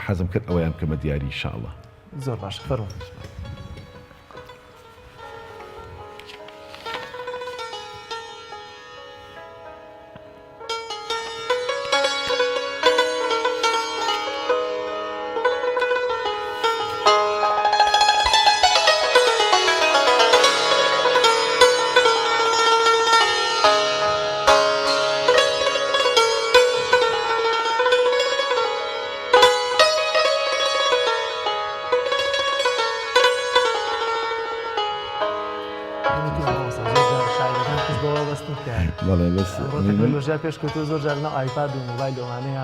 حەزم کرد ئەوەیان بکەمە دیاری ان شاء اللە. زۆر باشە فەرموو. تەکنەلۆژیا پێشکەوتووە زۆر جار ناو ئایپاد و مۆبایل و ئەمانەیە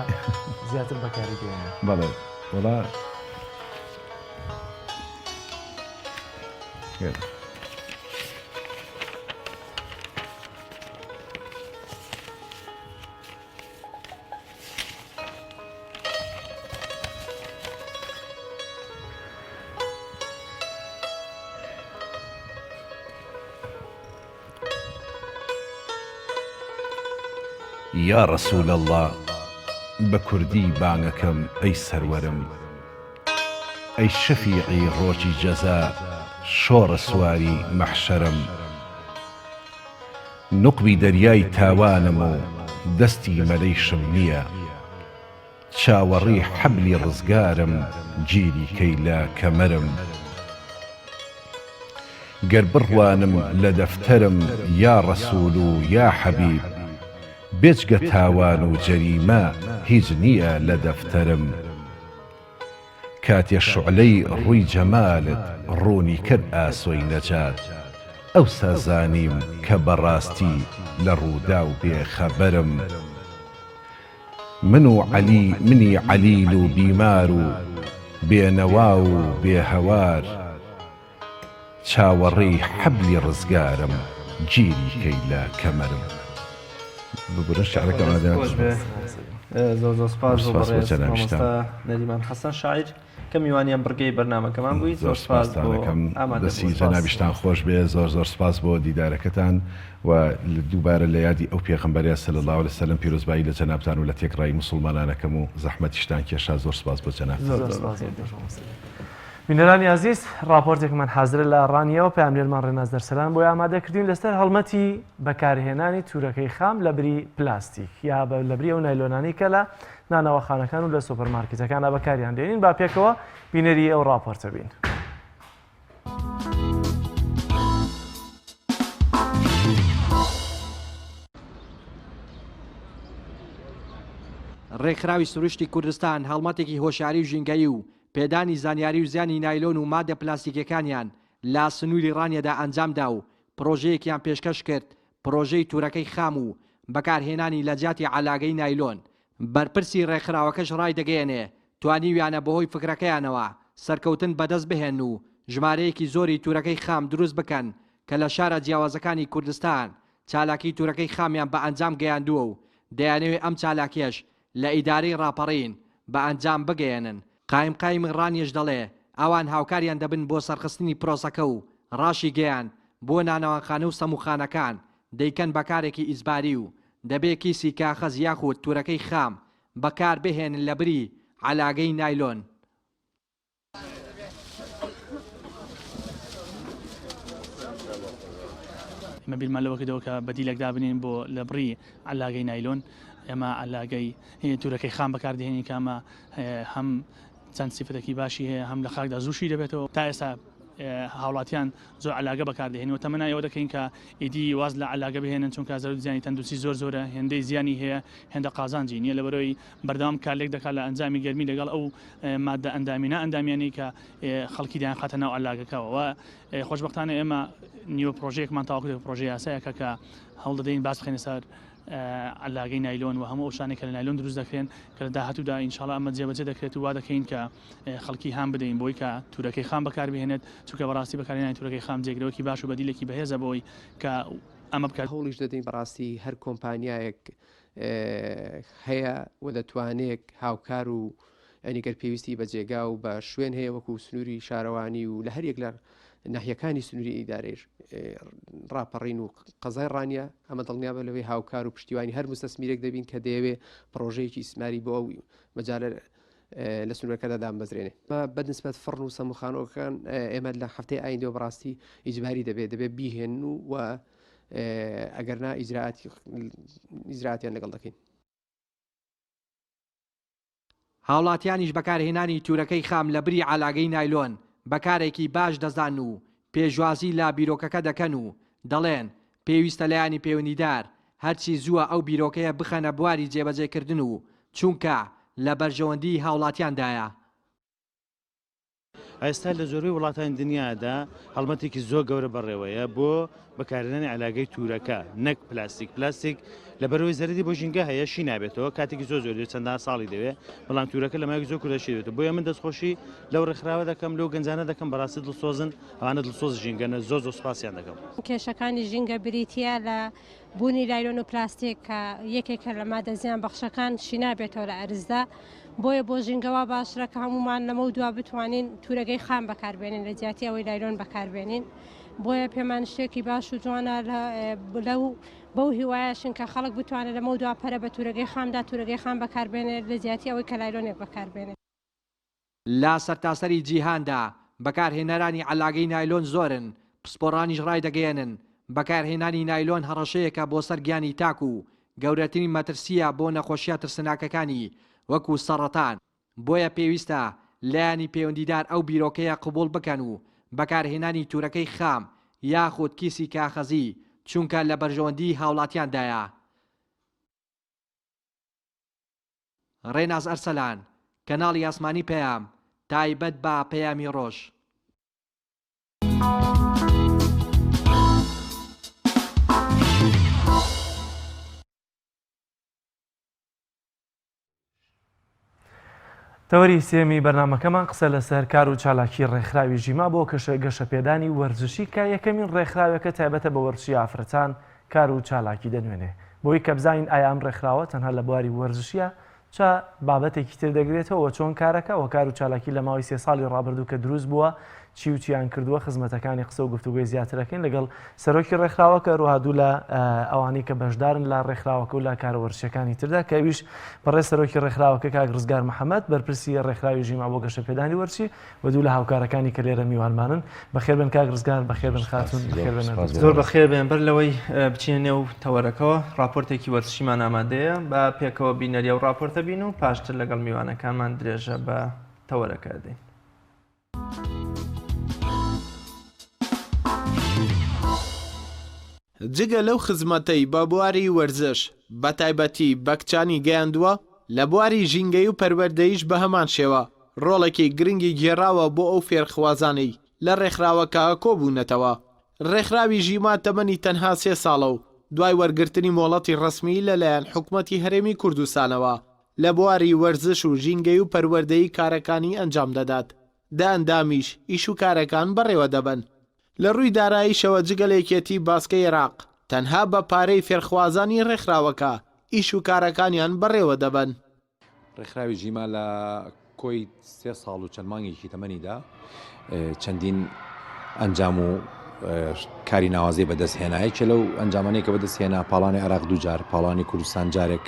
زیاتر بەکاری دێنن. بەڵێ وەڵا یا رسول اللە بە کوردی بانگەکەم ئەی سەروەرم ئەی شەفیعی ڕۆژی جەزا شۆڕە سواری مەحشەرم نوقمی دەریای تاوانم و دەستی مەلەیشم نییە چاوەڕێی حەبلی ڕزگارم گیری کەی لە کەمەرم گەر بڕوانم لە دەفتەرم یا ڕەسول و یا حەبیب بێجگە تاوان و جەریمە هیچ نییە لە دەفتەرم کاتێ شوعلەی ڕووی جەمالت ڕوونی کرد ئاسۆی نەجات ئەوسا زانیم کە بەڕاستی لە ڕووداو بێ خەبەرم من و عەلی منی عەلیل و بیمار و بێ نەوا و بێ هەوار چاوەڕێی حەبلی ڕزگارم گیری کەی لە کەمەرم. ببورن شعرەکەم دەست ئامادە خۆش بێ زۆر زۆر سپاس بۆ سپاس بۆ بەڕێز جەنابیشتان. مامۆستا نەریمان حەسەن شاعیر کە میوانی ئەم بڕگەی بەرنامەکەمان بووی زۆر زۆر سپاس سپاستان بۆ ئەکەم ئامادە دەستی بوون. جەنابیشتان خۆش بێ زۆر زۆر سپاس بۆ دیدارەکەتان و دووبارە لە یادی ئەو پێغەمبەرە صلی اللە علیە وسلم پیرۆزبایی لە جەنابتان و لە تێکڕایی موسوڵمانان ئەکەم و زەحمەتیشتان کێشا زۆر سپاس بۆ جەنابتان. زۆر زۆر زۆر سپاس بەخێر بۆ بێی. تۆش مامۆستا گیان. بینەرانی ئازیز ڕاپۆرتێکمان حازرە لە ڕانیەوە پەیامنێرمان ڕێناس دەرسەلان بۆی ئامادە کردوین لەسەر هەڵمەتی بەکارهێنانی تورەکەی خام لە بری پلاستیک یا لە بری ئەو نایلۆنانەی کە لە نانەواخانەکان و لە سۆپەرمارکێتەکاندا بەکاریان دێنین با پێکەوە بینەری ئەو ڕاپۆرتە بین. ڕێکخراوی سروشتی کوردستان هەڵمەتێکی هۆشیاری و ژینگەیی و پێدانی زانیاری و زیانی نایلۆن و مادە پلاستیکیەکانیان لە سنووری ڕانیەدا ئەنجامدا و پڕۆژەیەکیان پێشکەش کرد پڕۆژەی تورەکەی خام و بەکارهێنانی لەجیاتی عەلاگەی نایلۆن بەرپرسی ڕێکخراوەکەش ڕایدەگەیەنێ، توانیویانە بەهۆی فکرەکەیانەوە سەرکەوتن بەدەست بهێنن و ژمارەیەکی زۆری تورەکەی خام دروست بکەن کە لە شارە جیاوازەکانی کوردستان چالاکی تورەکەی خامیان بە ئەنجام گەیاندووە و دەیانەوێ ئەم چالاکیەش لە ئیدارەی ڕاپەڕین بە ئەنجام بگەیەنن. قایمقایمی ڕانیەش دەڵێ، ئەوان هاوکاریان دەبن بۆ سەرخستنی پرۆسەکە و ڕاشیگەیاند، بۆ نانەوانخانە و سەمووخانەکان دەیکەن بە کارێکی ئیجباری و دەبێ کیسی کاخەز یاخود تورەکەی خام بەکار بهێنن لەبری عەلاگەی نایلۆن. ئێمە بیرمان لەوە کردەوە کە بەدیلێک دابنێین بۆ لە بڕی عەلاگەی نایلۆن، ئێمە عەلاگەی تورەکەی خام بەکاردەهێنین کە ئەمە هەم چەند سیفەتێکی باشی هەیە، هەم لە خاکدا زوو شی دەبێتەوە. تا ئێستا هاوڵاتیان زۆر عەلاگە بەکاردەهێنن و تەمەنای ئەوە دەکەین کە ئیدی واز لە عەلاگە بهێنن چونکە زەرەر و زیانی تەندروستی زۆر زۆرە هێندەی زیانی هەیە هێندە قازانجی نییە لەبەرئەوەی بەردەوام کارلێک دەکات لە ئەنجامی گەرمی لەگەڵ ئەو مادە ئەندامی نا ئەندامیانەی کە خەڵکی دەیانخاتە ناو عەلاگەکەوە و خۆشبەختانە ئێمە نیوە پرۆژەیەکمان تەواو کردووە پرۆژە یاسایەکە کە هەوڵ دەدەین باس بخەینە سەر عەلاگەی نایلۆن و هەموو ئەو شتانەی کە لە نایلۆن دروست دەکرێن کە لە داهاتوودا ئینشاڵا ئەمە جێبەجێ دەکرێت و وا دەکەین کە خەڵکی هان بدەین بۆی کە تورەکەی خام بەکاربهێنێت چونکە بەڕاستی بەکارهێنانی تورەکەی خام جێگرەوەکی باش و بەدیلێکی بەهێزە بۆی کە ئەمە بکات. هەوڵیش دەدەین بەڕاستی هەر کۆمپانیایەک هەیە و دەتوانێت هاوکار و یانی گەر پێویستی بە جێگا و بە شوێن هەیە وەکو سنووری شارەوانی و لە هەریەک لە ناحیەکانی سنووری ئیدارەی ڕاپەڕین و قەزای ڕانیە ئەمە دڵنیابە لەوەی هاوکار و پشتیوانی هەر مستەسمیرێک دەبین کە دەیەوێ پڕۆژەیەکی ئیسماری بۆ ئەو مەجالە لە سنوورەکەدا دامەزرێنێ. بە نسبەت فڕن و سەموخانۆکان ئێمە لە هەفتەی ئایندەوە بەڕاستی ئیجباری دەبێت دەبێت بیهێنن و و ئەگەر نا ئیجراتیان لەگەڵ دەکەین. هاوڵاتیانیش بەکارهێنانی تورەکەی خام لە بری عەلاگەی نایلۆن بە کارێکی باش دەزانن و پێشوازی لە بیرۆکەکە دەکەن و دەڵێن پێویستە لایەنی پەیوەندیدار هەرچی زووە ئەو بیرۆکەیە بخەنە بواری جێبەجێکردن و چونکە لە بەرژەوەندیی هاوڵاتیاندایە. ئێستا لە زۆربەی وڵاتانی دنیادا هەڵمەتێکی زۆر گەورە بەڕێوەیە بۆ بەکارهێنانی عەلاگەی تورەکە نەک پلاستیک پلاستیک لەبەرەوەی زەرەری بۆ ژینگە هەیە شی نابێتەوە کاتێکی زۆر زۆر دەوێت چەندان ساڵی دەوێت بەڵام تورەکە لە ماوەیەکی زۆر کورتدا شی دەبێتەوە بۆیە من دەستخۆشی لەو ڕێکخراوە دەکەم لەو گەنجانە دەکەم بەڕاستی دڵسۆزن ئەوانە دڵسۆز ژینگەنە زۆر زۆر سوپاسیان دەکەم. کێشەکانی ژینگە بریتییە لە بوونی لایلۆن و پلاستیک کە یەکێکە لە مادە زیان بەخشەکان شی نابێتەوە لە ئەرزدا بۆیە بۆ ژینگە وا باشترە کە هەموومان لەمەو دوا بتوانین تورەگەی خام بەکاربێنین لە جیاتی ئەوەی لایلۆن بەکاربێنین بۆیە پێمان شتێکی باش و جوانە لەو بەو هیوایەشن کە خەڵک بتوانێت لەمەو دوا پەرە بە تورەگەی خامدا تورەگەی خام بەکاربێنێت لە جیاتی ئەوەی کە لایلۆنێک بەکاربێنێت. لە سەرتاسەری جیهاندا بەکارهێنەرانی عەلاگەی نایلۆن زۆرن، پسپۆڕانیش ڕایدەگەیەنن، بەکارهێنانی نایلۆن هەڕەشەیەکە بۆ سەر گیانی تاک و گەورەترین مەترسییە بۆ نەخۆشییە ترسناکەکانی وەکو سەڕەتان، بۆیە پێویستە لایەنی پەیوەندیدار ئەو بیرۆکەیە قبوڵ بکەن و بەکارهێنانی تورەکەی خام یاخود کیسی کاخەزی چونکە لە بەرژەوەندیی هاوڵاتیاندایە. ڕێناس ئەرسەلان، کەناڵی ئاسمانی پەیام، تایبەت بە پەیامی ڕۆژ. تەوەری سێمی بەرنمەکەمان قسە لەسەر کار و چالاکی ڕێکخراوی ژیما بۆ کەشە گەشەپێدانی وەرزشی کە یەکەمین ڕێکخراوێکە تایبەتە بە وەرزشی ئافرەتان کار و چالاکی دەنوێنێ بۆی کە بزانین ئایا ئەم ڕێکخراوە تەنها لە بواری وەرزشیە چ بابەتێکی تر دەگرێتەوە وە چۆن کارەکە وە کار و چالاکی لە ماوەی سێ ساڵی ڕابردوو کە دروست بووە چی و چیان کردووە خزمەتەکانی قسە و گفتوگۆی زیاتر ئەکەین لەگەڵ سەرۆکی ڕێکخراوەکە هەروەها دوو لە ئەوانەی کە بەشدارن لە ڕێکخراوەکە و لە کارە وەرزشیەکانی تردا کە ئەویش بەڕێز سەرۆکی ڕێکخراوەکە کاک ڕزگار محەمەد بەرپرسی ڕێکخراوی ژیما بۆ گەشەپێدانی وەرزشی و دوو لە هاوکارەکانی کە لێرە میوانمانن. بەخێربێن کاک ڕزگار، بەخێربێن خاتوون، بەخێربێن هەردووکتان. زۆر بەخێربێن. بەر لەوەی بچینە نێو تەوەرەکەوە، ڕاپۆرتێکی وەرزشیمان ئامادەیە، با پێکەوە بینەری ئەو ڕاپۆرتە بین و پاشتر لەگەڵ میوانەکانمان درێژە بە تەوەرەکە ئەدەین. جگە لەو خزمەتەی بە بواری وەرزش بەتایبەتی بە کچانی گەیاندووە، لە بواری ژینگەیی و پەروەردەییش بەهەمان شێوە ڕۆڵێکی گرنگی گێڕاوە بۆ ئەو فێرخوازانەی لە ڕێکخراوەکە کۆبوونەتەوە. ڕێکخراوی ژیما تەمەنی تەنها سێ ساڵە و دوای وەرگرتنی مۆڵەتی ڕەسمی لەلایەن حکومەتی هەرێمی کوردستانەوە لە بواری وەرزش و ژینگەیی و پەروەردەیی کارەکانی ئەنجام دەدات، دە ئەندامیش ئیش و کارەکان بەڕێوەدەبەن. لە ڕووی داراییشەوە جگە لە یەکێتی باسکەی عێراق، تەنها بە پارەی فێرخوازانی ڕێکخراوەکە ئیش و کارەکانیان بەڕێوە دەبەن. ڕێکخراوی ژیما لە کۆی سێ ساڵ و چەند مانگێکی تەمەنیدا چەندین ئەنجام و کاری ناوازەی بەدەست هێنا یەکێ لەو ئەنجامانەی کە بەدەست هێنا پاڵانی عێراق دووجار پاڵانی کوردستان جارێک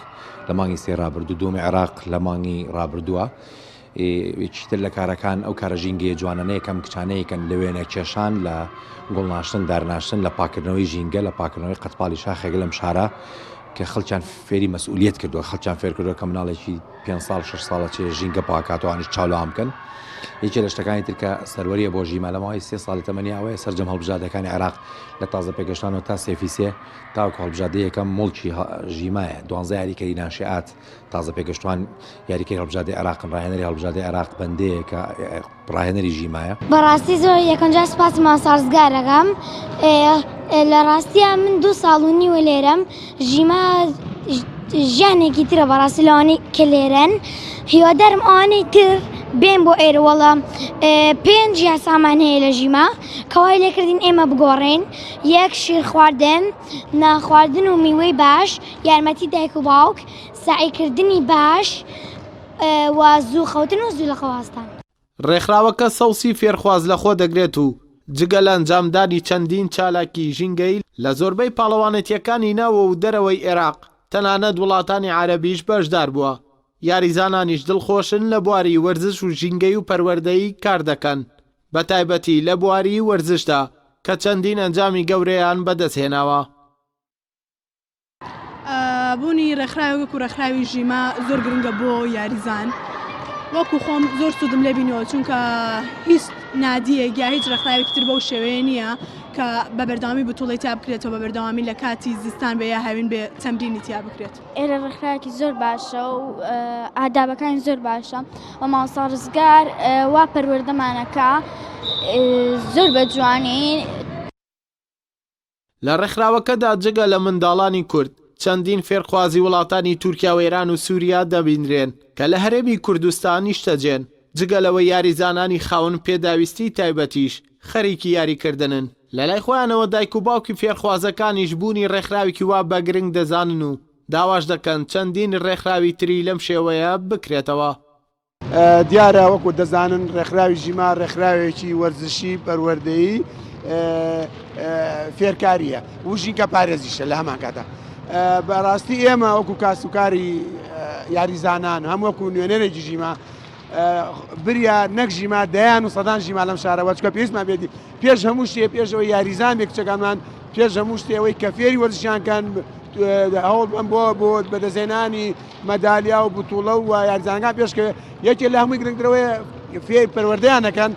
لە مانگی سێ ڕابردوو دووەمی عێراق لە مانگی ڕابردووە یەکی تر لە کارەکان ئەو کارە ژینگەیە جوانانەیە کە ئەم کچانە یەکەن لە وێنە کێشان لە گوڵ ناشتن دار ناشتن لە پاکردنەوەی ژینگە لە پاکردنەوەی قەتپاڵی شاخێک لەم شارە کە خەڵکیان فێری مەسئولیت کردووە خەڵکیان فێر کردووە کە مناڵێکی پێ ساڵ شش ساڵە چێ ژینگە پاکاتەوە ئەوانیش چاو لەوان بکەن. یەکێ لە شتەکانی تر کە سەروەریە بۆ ژیما لە ماوەی سێ ساڵی تەمەنی ئەوەیە سەرجەم هەڵبژاردەکانی عێراق لە تازە پێگەشتانەوە تا سێفی سێ تاوەکو هەڵبژاردەی یەکەم موڵکی ژیمایە دوانزە یاریکەری ناشئات تازە پێگەشتوان یاریکەری هەڵبژاردەی عێراقن ڕاهێنەری هەڵبژاردەی عێراق بەندەیە کە ڕاهێنەری ژیمایە. بەڕاستی زۆر یەکەم جار سوپاسی مامۆستا ڕزگار ئەکەم لە ڕاستیا من دوو ساڵ و نیوە لێرەم ژیما ژیانێکی ترە بەڕاستی لەوانەی کە لێرەن هیوادارم ئەوانەی تر بێن بۆ ئێرە وەڵا پێنج یاسامان هەیە لە ژیما کەوای لێکردین ئێمە بگۆڕین یەک شیر خواردن نانخواردن و میوەی باش یارمەتی دایک و باوک سەعیکردنی باش و زوو خەوتن و زوو لە خەو هەستان. ڕێکخراوەکە 130 فێرخواز لەخۆ دەگرێت و جگە لە ئەنجامدانی چەندین چالاکی ژینگەیی لە زۆربەی پاڵەوانێتییەکانی ناوەوە و دەرەوەی ئێراق، تەنانەت وڵاتانی عەرەبیش بەشدار بووە. یاریزانانیش دڵخۆشن لە بواری وەرزش و ژینگەی و پەروەردەیی کار دەکەن، بەتایبەتی لە بواری وەرزشدا کە چەندین ئەنجامی گەورەیان بەدەستهێناوە. بوونی ڕێکخراوێک وەکو ڕێکخراوی ژیما زۆر گرنگە بۆ یاریزان وەکو خۆم زۆر سوودم لێ بینەوە چونکە هیچ نادیەک یا هیچ ڕێکخراوێکی تر بەو شێوەیە نییە کە بە بەردەوامی بتوڵی تیا بکرێتەوە بە بەردەوامی لە کاتی زستان بێ یا هاوین بێ تەمرینی تیا بکرێت. ئێرە ڕێکخراوێکی زۆر باشە و ئادابەکانی زۆر باشە و مامۆستا ڕزگار وا پەروەردەمانەکە زۆر بە جوانی. لە ڕێکخراوەکەدا جگە لە منداڵانی کورد، چەندین فێرخوازی وڵاتانی تورکیا و ئێران و سوریا دەبینرێن کە لە هەرێمی کوردستان نیشتەجێن، جگە لەوەی یاریزانانی خاوەن پێداویستیی تایبەتیش خەریکی یاریکردنن. لەلای خۆیانەوە دایک و باوکی فێرخوازەکانیش بوونی ڕێکخراوێکی وا بە گرنگ دەزانن و داواش دەکەن چەندین ڕێکخراوی تری لەم شێوەیە بکرێتەوە. دیارە وەکو دەزانن ڕێکخراوی ژیما ڕێکخراوێکی وەرزشی پەروەردەیی فێرکاریە و ژینگە پارێزیشە لە هەمان کاتا بەڕاستی ئێمە وەکو کاسوکاری یاریزانان هەم وەکو نوێنەرێکی ژیما بریا نەک ژیما دەیان و سەدان ژیما لەم شارەوە چکە پێویستمان بێتی پێش هەموو شتێ پێشەوە یاریزان بێ کچەکانمان پێش هەموو شتێ ئەوەی کە فێری وەرزشیان کەن هەوڵ بەن بۆ بۆ بەدەستهێنانی مەدالیا و بتوڵە و یاریزانەکان پێشکەوێت یەکێ لە هەمووی گرنگترەوەیە فێر پەروەردەیان دەکەن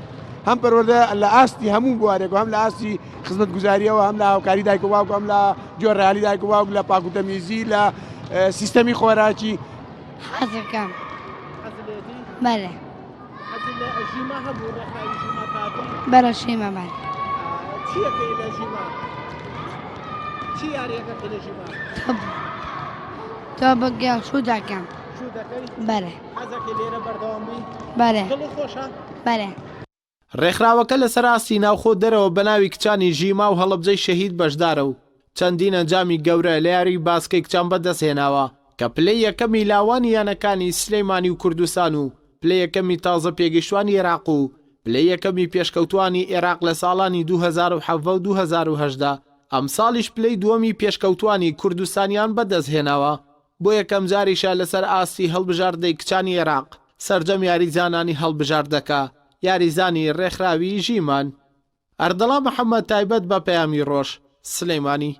هەم پەروەردە لە ئاستی هەموو بوارێک و هەم لە ئاستی خزمەتگوزاریەوە هەم لە هاوکاری دایک و باوک هەم لە جۆڕیالی دایک و باوک لە پاک و تەمیزی لە سیستەمی خۆراکی حەزەکەم بەلێ بەرە شیمە بەلێ تۆ بەگەڵ شوو دەکەم بەلێ بەلێ بەلێ. ڕێکخراوەکە لەسەر ئاستی ناوخۆ دەرەوە بەناوی کچانی ژیما و هەڵەبجەی شەهید بەشدارە و چەندین ئەنجامی گەورە لە یاریی باسکەی کچان بەدەستهێناوە کە پلەی یەکەمی لاوانی یانەکانی سلێمانی و کوردستان و پلەی یەکەمی تازە پێگەیشتوانی ئێراق و پلەی یەکەمی پێشکەوتوانی ئێراق لە ساڵانی 2017 و 2018 ئەمساڵیش پلەی دووەمی پێشکەوتوانی کوردستانیان بەدەستهێناوە بۆ یەکەمجاریشە لەسەر ئاستی هەڵبژاردەی کچانی ئێراق سەرجەم یاریزانانی هەڵبژاردەکە یاریزانی رێکخراوی ژیمان. ئەردەڵان محەمەد تایبەت بە پەیامی ڕۆژ، سلێمانی.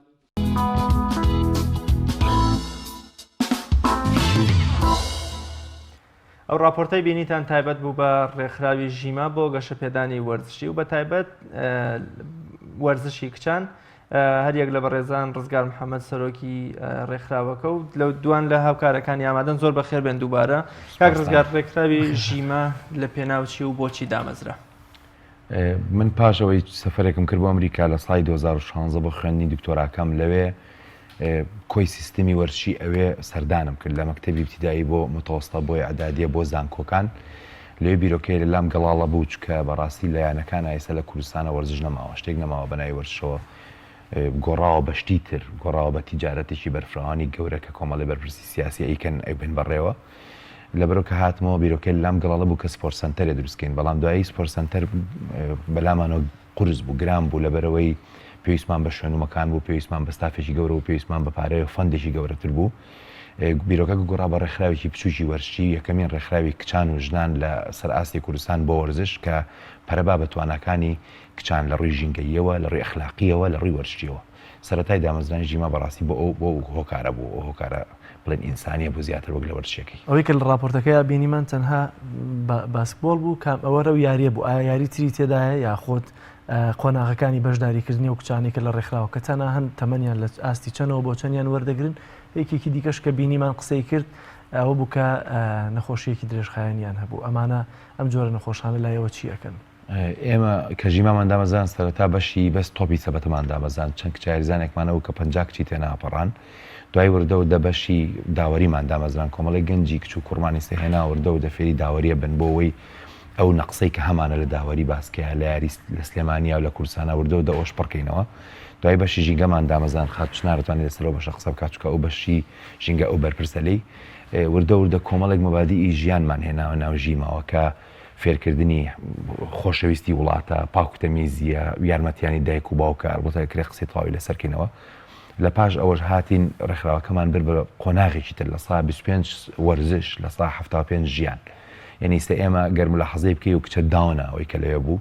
ئەو راپۆرتەی بینیتان تایبەت بوو بە ڕێکخراوی ژیما بۆ گەشەپێدانی وەرزشی و بە تایبەت وەرزشی کچان هەریەک لە بەڕێزان ڕزگار محەممەد سەرۆکی ڕێکخراوەکە و لەو دوان لە هاوکارەکانی ئامادەن زۆر بەخێر بێن دووبارە کاک ڕزگار ڕێکخراوی ژیما لە پێناوچی و بۆچی دامەزرا؟ من پاش ئەوەی سەفەرێکم کرد بۆ ئەمریکا لە ساڵی 2016 بۆ خوێندنی دکتۆراکەم لەوێ کۆی سیستمی وەرزشی ئەوێ سەردانم کرد لە مەکتەبی ابتدایی بۆ متوسطە بۆ ئیعدادیە بۆ زانکۆکان لەوێ بیرۆکەی لە لام گەڵاڵە بوو چکە بەڕاستی لە یانەکان ئایسە لە کوردستانە وەرزش نەماوە شتێک نەماوە بەناوی وەرزشەوە گۆڕاوە بە شتی تر، گۆڕاوە بە تیجارەتێکی بەرفراوانی گەورە کە کۆمەڵی بەرپرسی سیاسی ئەیکەن ئەیبەن بەڕێوە. لەبەرئەوە کە هاتمەوە بیرۆکەی لەلام گەڵاڵە بوو کە sport center ێ دروست کەین، بەڵام دوایی sport center بەلامانەوە قورس بوو، گران بوو، لەبەرئەوەی پێویستمان بە شوێن و مەکان بوو، پێویستمان بە ستافێکی گەورە بوو، پێویستمان بە پارەیە و fund ێکی گەورەتر بوو. بیرۆکەکە گۆڕا بە ڕێکخراوێکی بچووکی وەرزشی، یەکەمین ڕێکخراوی کچان و ژنان لە سەر ئاستی کوردستان بۆ وەرزش کە پەرە با بە تواناکانی کچان لە ڕووی ژینگەییەوە، لە ڕووی ئەخلاقییەوە، لە ڕووی وەرزشییەوە. سەرەتای دامەزرانی ژیما بەڕاستی بۆ ئەو بۆ ئەو هۆکارە بوو، ئەو هۆکارە. بڵێن ئینسانیە بوو زیاتر وەک لە وەرزشیەکەی. ئەوەی کە لە ڕاپۆرتەکەیا بینیمان تەنها باسکبۆڵ بوو کام ئەوە رەو یاریە بوو ئایا یاری تری تێدایە یاخود قۆناغەکانی بەشداریکردنی ئەو کچانەی کە لە ڕێکخراوەکەتانا هەن تەمەنیان لە ئاستی چەنەوە بۆ چەندیان وەردەگرن یەکێکی دیکەش کە بینیمان قسەی کرد ئەوە بوو کە نەخۆشیەکی درێژخایەنیان هەبوو ئەمانە ئەم جۆرە نەخۆشانە لایەوە چی ئەکەن؟ ئێمە کە ژیمامان دامەزراند سەرەتا بەشی بەس تۆپی سەبەتەمان دامەزراند چەند کچە یاریزانێکمان هەبوو کە 50 کچی تێناپەڕان دوای وردە وردە بەشی داوەریمان دامەزران کۆمەڵی گەنجی کچ و کوڕمانی سێهێنا وردە وردە فێری داوەریە بن بۆ ئەوەی ئەو نەقسەی کە هەمانە لە داوەری باسکەیە لە یاری لە سلێمانیا و لە کوردستانا وردە وردە ئەوەش پڕکەینەوە دوای بەشی ژینگەمان دامەزران خاتوو چنار ئەتوانێت لەسەر ئەو بەشە قسە بکات چونکە ئەو بەشی ژینگە ئەو بەرپرسە لێی وردە وردە کۆمەڵێک مەبادیئی ژیانمان هێناوە ناو ژیماوە کە فێرکردنی خۆشەویستی وڵاتە، پاک و تەمیزییە، یارمەتیانی دایک و باوکە، ئەڵبەتە ئەکرێ قسەی تەواوی لەسەر کەینەوە. لە پاش ئەوەش هاتین ڕێکخراوەکەمان برد بە قۆناغێکی تر لە سا 25 وەرزش لە سا 75 ژیان. یعنی ئیستا ئێمە گەر ملاحەزەی بکەی و کچە داونا ئەوەی کە لەوێ بوو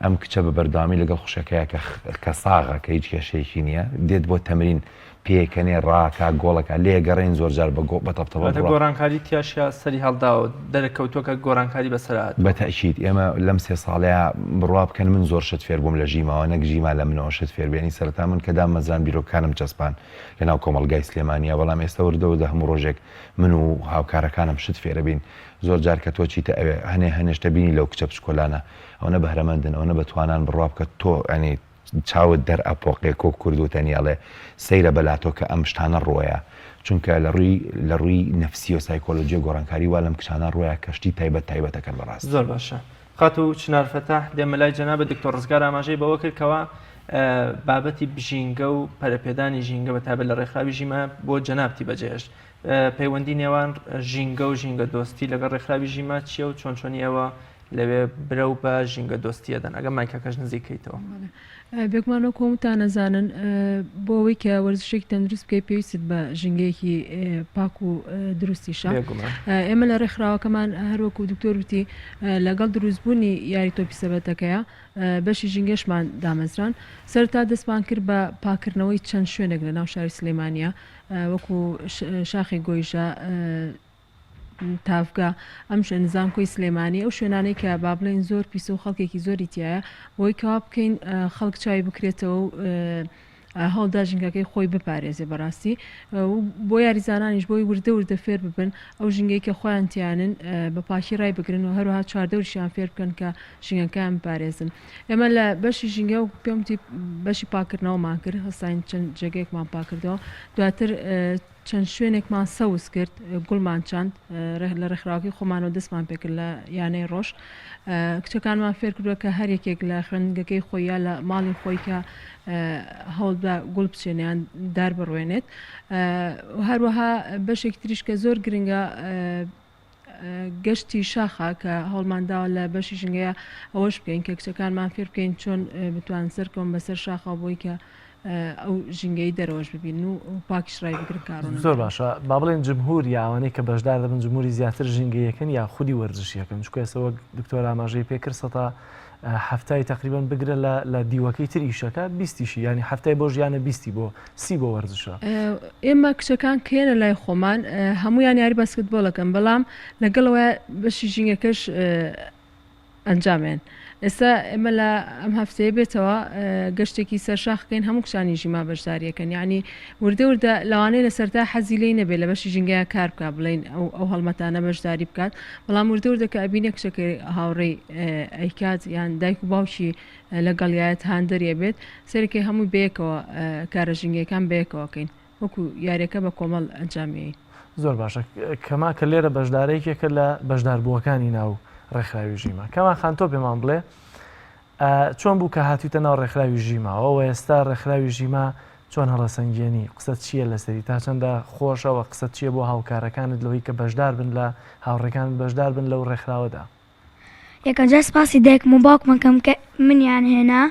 ئەم کچە بە بەردەوامی لەگەڵ خوشەکەیە کە کە ساغە کە هیچ کێشەیەکی نییە دێت بۆ تەمرین پێکەنێ ڕاکا گۆڵەکە لێگەڕێن زۆر جار بە گۆ بە تەپتەپە واتە بڕوا. گۆڕانکاری تیاشیا سەری هەڵداوە دەرەکەوتووە کە گۆڕانکاری بەسەر هاتووە. بە تەئکید ئێمە لەم سێ ساڵەیا بڕوا بکەن من زۆر شت فێر بووم لە ژیماوە نەک ژیما لە منەوە شت فێر بێ یانی سەرەتا من کە داممەزراند بیرۆکەکانم چەسپان لە ناو کۆمەڵگای سلێمانیا بەڵام ئێستا وردە وردە هەموو ڕۆژێک من و هاوکارەکانم شت فێرەبین زۆر جار کە تۆ چیتە ئەوێ هەنێ هەنێ شتە بینی لەو کچە بچکۆلانە ئەوەنە بەهرەمەندن ئەوەنە بەتوانان بڕوا بکە تۆ یانی چاوت دەر ئەپۆقێ کۆ کورد وتەنی ئەڵێ سەیرە بەلاتۆ کە ئەم شتانە ڕۆیە چونکە لە ڕووی لە ڕووی نەفسیەوە سایکۆلۆجیە گۆڕانکاری وا لەم کچانە ڕۆیە کە شتی تایبەت تایبەت ئەکەن بەڕاستی. زۆر باشە خاتوو چنار فەتاح دێمە لای جەنابت دکتۆر ڕزگار ئاماژەی بەوە کرد کەوا بابەتی ژینگە و پەرەپێدانی ژینگە بە تایبەت لە ڕێکخراوی ژیما بۆ جەنابتی بەجێهێشت پەیوەندی نێوان ژینگە و ژینگە دۆستی لەگەڵ ڕێکخراوی ژیما چییە و چۆن چۆنی ئێوە لەوێ برەو بە ژینگە دۆستیە دەن ئەگەر مایکەکەش نزیک کەیتەوە. بێگومان وەکو هەمووتان ئەزانن بۆ ئەوەی کە وەرزشێکی تەندروست بکەی پێویستت بە ژینگەیەکی پاک و دروستیشە ئێمە لە ڕێکخراوەکەمان هەروەکو دکتۆر وتی لەگەڵ دروستبوونی یاری تۆپی سەبەتەکەیە بەشی ژینگەشمان دامەزران سەرتا دەستمان کرد بە پاکردنەوەی چەند شوێنێک لە ناو شاری سلێمانیە وەکو شاخی گۆیژە تاڤگە، ئەم شوێن، زانکۆی سلێمانی، ئەو شوێنانەی کە با بڵێین زۆر پیسە و خەڵکێکی زۆری تیایە، بۆی کەوا بکەین خەڵک چاوی بکرێتەوە و هەوڵدا ژینگەکەی خۆی بپارێزێ بەڕاستی و بۆ یاریزانانیش بۆی وردە وردە فێر ببن ئەو ژینگەی کە خۆیان تیانن بە پاکی ڕای بگرن و هەروەها چواردەوریشیان فێر بکەن کە ژینگەکەیان بپارێزن ئێمە لە بەشی ژینگە و پێم وتی بەشی پاکردنەوەمان کرد هەستاین چەند جێگەیەکمان پاکردەوە دواتر چەند شوێنێکمان سەوز کرد، گوڵمان چاند، لە ڕێکخراوەکەی خۆمانەوە دەستمان پێکرد لە یانەی ڕۆژ. کچەکانمان فێرکردووە کە هەر یەکێک لە خوێندنگەکەی خۆی یا لە ماڵی خۆی کە هەوڵبدا گوڵ بچێنێ یان دار بڕوێنێت. هەروەها بەشێکی تریش کە زۆر گرنگە گەشتی شاخە کە هەوڵمان داوە لە بەشی ژینگەیە ئەوەش بکەین کە کچەکانمان فێر بکەین چۆن بتوان سەرکەون بەسەر شاخەوە بۆی کە ئەو ژینگەی دەرەوەش ببین و پاکیش ڕای بگرن کارۆن زۆر باشە با بڵێن جمهور یا ئەوانەی کە بەشدار دەبن جمهوری زیاتر ژینگەیەکەن یا خودی وەرزشیەکەن چونکە ئێستا وەک دکتۆر ئاماژەی پێکرد سەتا حەفتای تەقریبەن بگرە لە لە دیوەکەی تر ئیشەکە بیستیشی یانی حەفتای بۆ ژیانە بیستی بۆ سی بۆ وەرزشە. ئێمە کچەکان کەیەنە لای خۆمان هەموویان یاری باسکتبۆڵ ئەکەن بەڵام لەگەڵەوە بەشی ژینگەکەش ئەنجامێن ئێستا ئێمە لە ئەم هەفتەیە بێتەوە گەشتێکی سەرشاخ کەین هەموو کچانی ژیما بەشداریەکەن یعنی وردە وردە لەوانەیە لە سەرتا حەزی لێی نەبێت لە بەشی ژینگەیا کار بکات بڵێین ئەو ئەو هەڵمەتانە بەشداری بکات بەڵام وردە وردە کە ئەبینێ کچەکەی هاوڕێی ئەیکات یان دایک و باوکی لەگەڵیایەت هاندەری ئەبێت سەیرەکەی هەمووی بەیەکەوە کارە ژینگەیەکان بەیەکەوە کەین وەکو یاریەکە بە کۆمەڵ ئەنجامیەین. زۆر باشە کەما کە لێرە بەشدارە یەکێکە لە بەشداربووەکانی ناو ڕێکخراوی ژیما کەما خان تۆ پێمان بڵێ چۆن بوو کە هاتوویتە ناو ڕێکخراوی ژیماوە و ئێستا ڕێکخراوی ژیما چۆن هەڵەسەنگێنی؟ قسەت چییە لەسەری؟ تا چەندە خۆشە و قسەت چییە بۆ هاوکارەکانت لەوەی کە بەشدار بن لە هاوڕێکانت بەشدار بن لەو ڕێکخراوەدا؟ یەکەمجار سپاسی دایکم و باوکم ئەکەم کە منیان هێنا،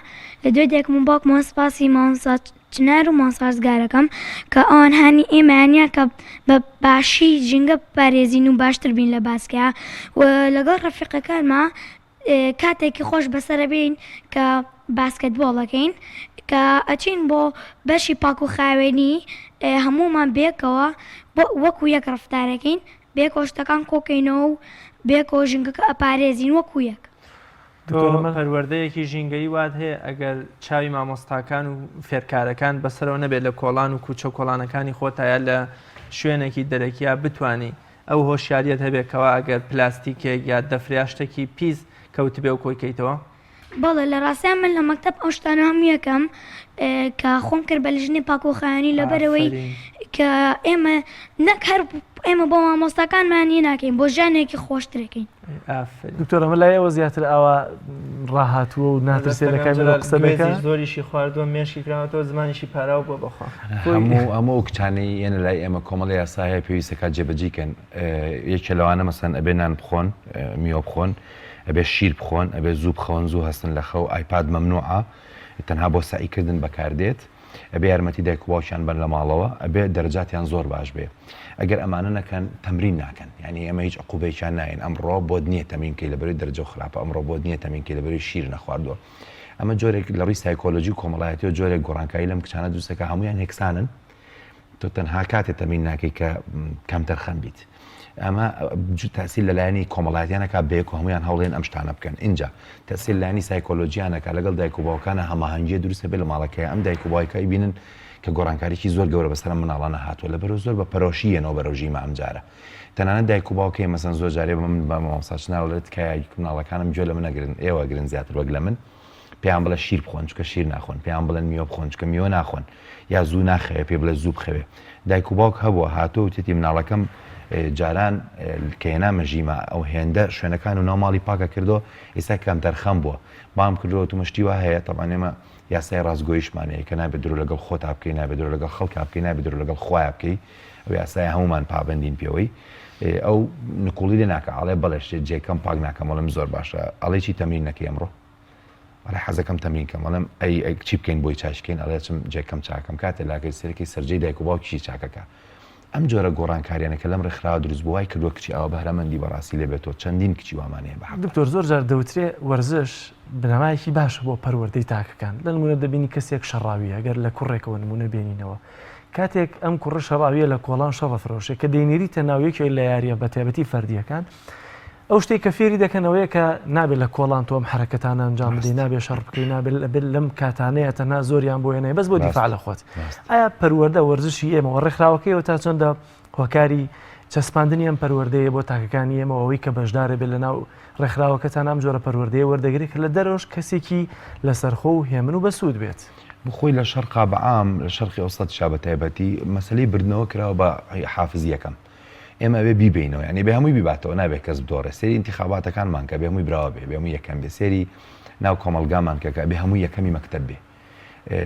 لە دوای دایکم و باوکمەوە سپاسی مامۆستا چنار و مامۆستا ڕزگار ئەکەم کە ئەوان هانی ئێمەیان یا کە بە باشی ژینگە بپارێزین و باشتر بین لە باسکە و لەگەڵ ڕەفیقەکانما کاتێکی خۆش بەسەرەبین کە. باسکەتبۆڵ ئەکەین کە ئەچین بۆ بەشی پاک و خاوێنی هەموومان بێکەوە وەکو یەک ڕەفتارەکەین بێکەوە شتەکان کۆکەینەوە و بێکەوە ژینگەکە ئەپارێزین وەکو یەک. تۆ پەروەردەیەکی ژینگەیی وات هەیە ئەگەر چاوی مامۆستاکان و فێرکارەکان بەسەرەوە نەبێت لە کۆڵان و کوچە و کۆڵانەکانی خۆتا یا لە شوێنێکی دەرەکیا بتانی ئەو هۆشیاریەت هەبێت کەوا ئەگەر پلاستیکێک یا دەفرە یا شتێکی پیس کەوتبێ و کۆی کەیتەوە؟ بەڵێ لە ڕاستیا من لە مەکتەب ئەو شتانە هەموو یەکەم کە خۆم کرد بە لیژنەی پاکوخاوێنی لەبەرئەوەی کە ئێمە نەک هەر ئێمە بۆ مامۆستاکانمان یە ناکەین بۆ ژیانێکی خۆشترەکەین. دکتۆر ئەمە لای ئێوە زیاتر ئاوا ڕاهاتووە و ناترسێ لە کامێرا قسە بکا؟ گوێزی زۆریشی خواردووە مێشکی کراوەتەوە زمانیشی پاراو بووە بەخوا. هەموو هەموو ئەو کچانەی یەنە لای ئێمە کۆمەڵی یاسا هەیە پێویستە کات جێبەجی کەن یەکێ لەوانە مەسەن ئەبێ نان بخۆن میوە بخۆن ئەبێ شیر بخۆن ئەبێ زوو بخەون زوو هەستن لە خەو ئایپاد مەمنوعە تەنها بۆ سەعی کردن بەکار دێت ئەبێ یارمەتی دایک و باوکیان بەن لە ماڵەوە ئەبێ دەرەجاتیان زۆر باش بێ ئەگەر ئەمانە نەکەن تەمرین ناکەن یعنی ئێمە هیچ عقوبەیەکیان ناین ئەمڕۆ بۆت نییە تەمرین کەی لەبەروی دەرەجە و خراپە ئەمڕۆ بۆت نییە تەمرین کەی لەبەروی شیر نەخواردووە ئەمە جۆرێک لە ڕووی سایکۆلۆژی و کۆمەڵایەتیەوە جۆرێک گۆڕانکاری لەم کچانە دروست دەکات هەموویان یەکسانن تۆ تەنها کاتێ تەمرین ناکەی کە کەمتەرخەم بیت ئەمە تاسیر لە لایەنی کۆمەڵایەتیانەکە بەیەک و هەمویان هەوڵێن ئەم شتانە بکەن اینجا تەسیر لایەنی سایکۆلۆژیانەکە لەگەڵ دایک و باوکانە هەماهەنگیە دروستە بێ لە ماڵەکەی ئەم دایک و باوکە بینن کە گۆڕانکاریی زۆر گەورە بەسەر مناڵانە هاتووە لەبەرو زۆر بە پەرۆشی یەنەوە بەرەو ژیمە ئەمجارە تەنانەت دایک و باوکەی مەسەن زۆر جارێ بە من بە مامۆستا چنار ئەڵێت تکایە مناڵەکانم گوێ لە من ئەگرن ئێوە ئەگرن زیاتر وەک لە من پێیان بڵێ شیر بخۆن چونکە شیر ناخۆن پێیان بڵێن میوە بخۆن چونکە میوە ناخۆن یا زوو ناخەوێ پێ بڵێ زوو بخەوێ دایک و باوک هەبووە هاتووە وتێتی مناڵەکەم جاران کە هێنامە ژیما ئەو هێندە شوێنەکان و ناو ماڵی پاکە کردو ئێستا کەمتەرخەم بووە بام کردەوە تومە شتی وا هەیە تەبعەن ئێمە یاسای ڕاستگۆیشمان هەیە کە نابێت درۆ لەگەڵ خۆتا بکەی نابێت درۆ لەگەڵ خەڵکا بکەی نابێت درۆ لەگەڵ خوایە بکەی ئەو یاسایە هەموومان پابەندین پێوەی ئەو نکوڵی لێ ناکە ئەڵێ بەڵێ شتێ جێکەم پاک ناکەم ئەڵێم زۆر باشە ئەڵێ چی تەمرین نەکەی ئەمڕۆ ئەڵێ حەزەکەم تەمرین کەم ئەڵێم ئەی ئەی چی بکەین بۆی چاکەین ئەڵێ چم جێکەم چاکەم کاتێ لاکەی سەرەکەی سەرجەی دایک و باوکیشی چاکەکە ئەم جۆرە گۆڕانکاریانە کە لەم ڕێکخراوە دروست بووە وای کردووە کچی ئاوا بەهرەمەندی بەڕاستی لێ بێتەوە چەندین کچی وامان هەیە بە حەق. دکتۆر زۆر جار دەوترێ وەرزش بنەمایەکی باشە بۆ پەروەردەی تاکەکان لە نمونە دەبینی کەسێک شەڕاویە گەر لە کوڕێکەوە نمونە بێنینەوە کاتێک ئەم کوڕە شەڕاویە لە کۆڵان شەڕ ئەفرۆشێ کە دەینێریتە ناو یەکێک لە یاریە بەتایبەتی فەردیەکان ئەو شتێک کە فێری دەکەنەوەیە کە نابێت لە کۆڵان تۆم حرەکەتانە ئەنجام بدەی نابێ شەڕ بکەی نابێت لەبێت لەم کاتانەیە تەنها زۆریان بۆ هێنای بەس بۆ دیفاع لە خۆت ئایا پەروەردە وەرزشی ئێمە و ڕێکخراوەکەیەوە تا چەندە هۆکاری چەسپاندنی ئەم پەروەردەیە بۆ تاکەکانی ئێمە ئەوەی کە بەشدارە بێت لەناو ڕێکخراوەکەتان ئەم جۆرە پەروەردەیە وەردەگرێت کە لە دەرەوەش کەسێکی لەسەرخۆ و هێمن و بەسوود بێت. خۆی لە شەرقا بە عام، لە شەرقی ئەوسەتیشا بە تایبەتی، مەسەلەی بردنەوە کراوە بە حافزی یەکەم. ئێمە ئەبێ بیبەینەوە، یانی ئەبێ هەمووی بیباتەوە، نابێ کەس بدۆڕێ. سەیری ئینتیخاباتەکانمان کە ئەبێ هەمووی براوە بێ، ئەبێ هەمووی یەکەم بێ. سەیری ناو کۆمەڵگامان کە کە ئەبێ هەمووی یەکەمی مەکتەب بێ.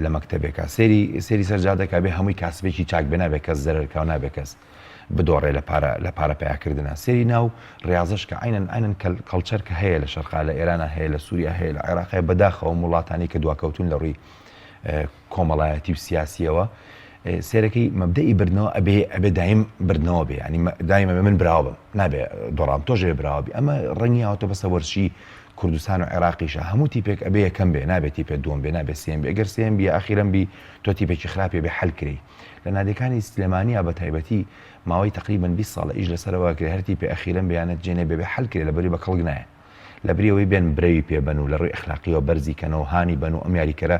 لە مەکتەبێکا. سەیری سەیری سەر جادەکە ئەبێ هەمووی کاسبێکی چاک بێ، نابێ کەس زەرەر کا و نابێ کەس بدۆڕێ لە پارە لە پارە پەیاکردنا. سەیری ناو ڕیاضەش کە عەینەن عەینەن culture کە هەیە لە شەرقا، لە ئێرانا هەیە، لە سووریا هەیە، لە عێراق هەیە، بەداخەوە ئەم وڵاتانەی کە دواکەوتوون لە ڕووی کۆمەڵایەتی و سیاسیەوە سێرەکەی مەبدەئی بردنەوە ئەبێ ئەبێ دایم بردنەوە بێ ینی دایم ئەبێ من براوە بم نابێ دۆڕام تۆش ئەبێ براوە بی ئەمە ڕەنگی هاوتە بەسە وەرزشی کوردستان و عێراقیشە هەموو تیپێک ئەبێ یەکەم بێ نابێ تیپێ دووەم بێ نابێ سێم بێ گەر سێم بی ئاخیرەم بی تۆ تیپێکی خراپێ بێ حەل کرێی لە نادیەکانی سلێمانیا بە تایبەتی ماوەی تقریبا 20 ساڵە ئیش لەسەرەوە کرێ هەر تیپێ ئەخیرەم بێ یانە جێنێ بێ بێ حەل کرێ لەبەری بە کەڵک نایە لەبری ئەوەی بێن برەوی پێ بەن و لە ڕووی ئەخلاقیەوە بەرزی کەنەوە هانی بەن و ئەم یاریکەرە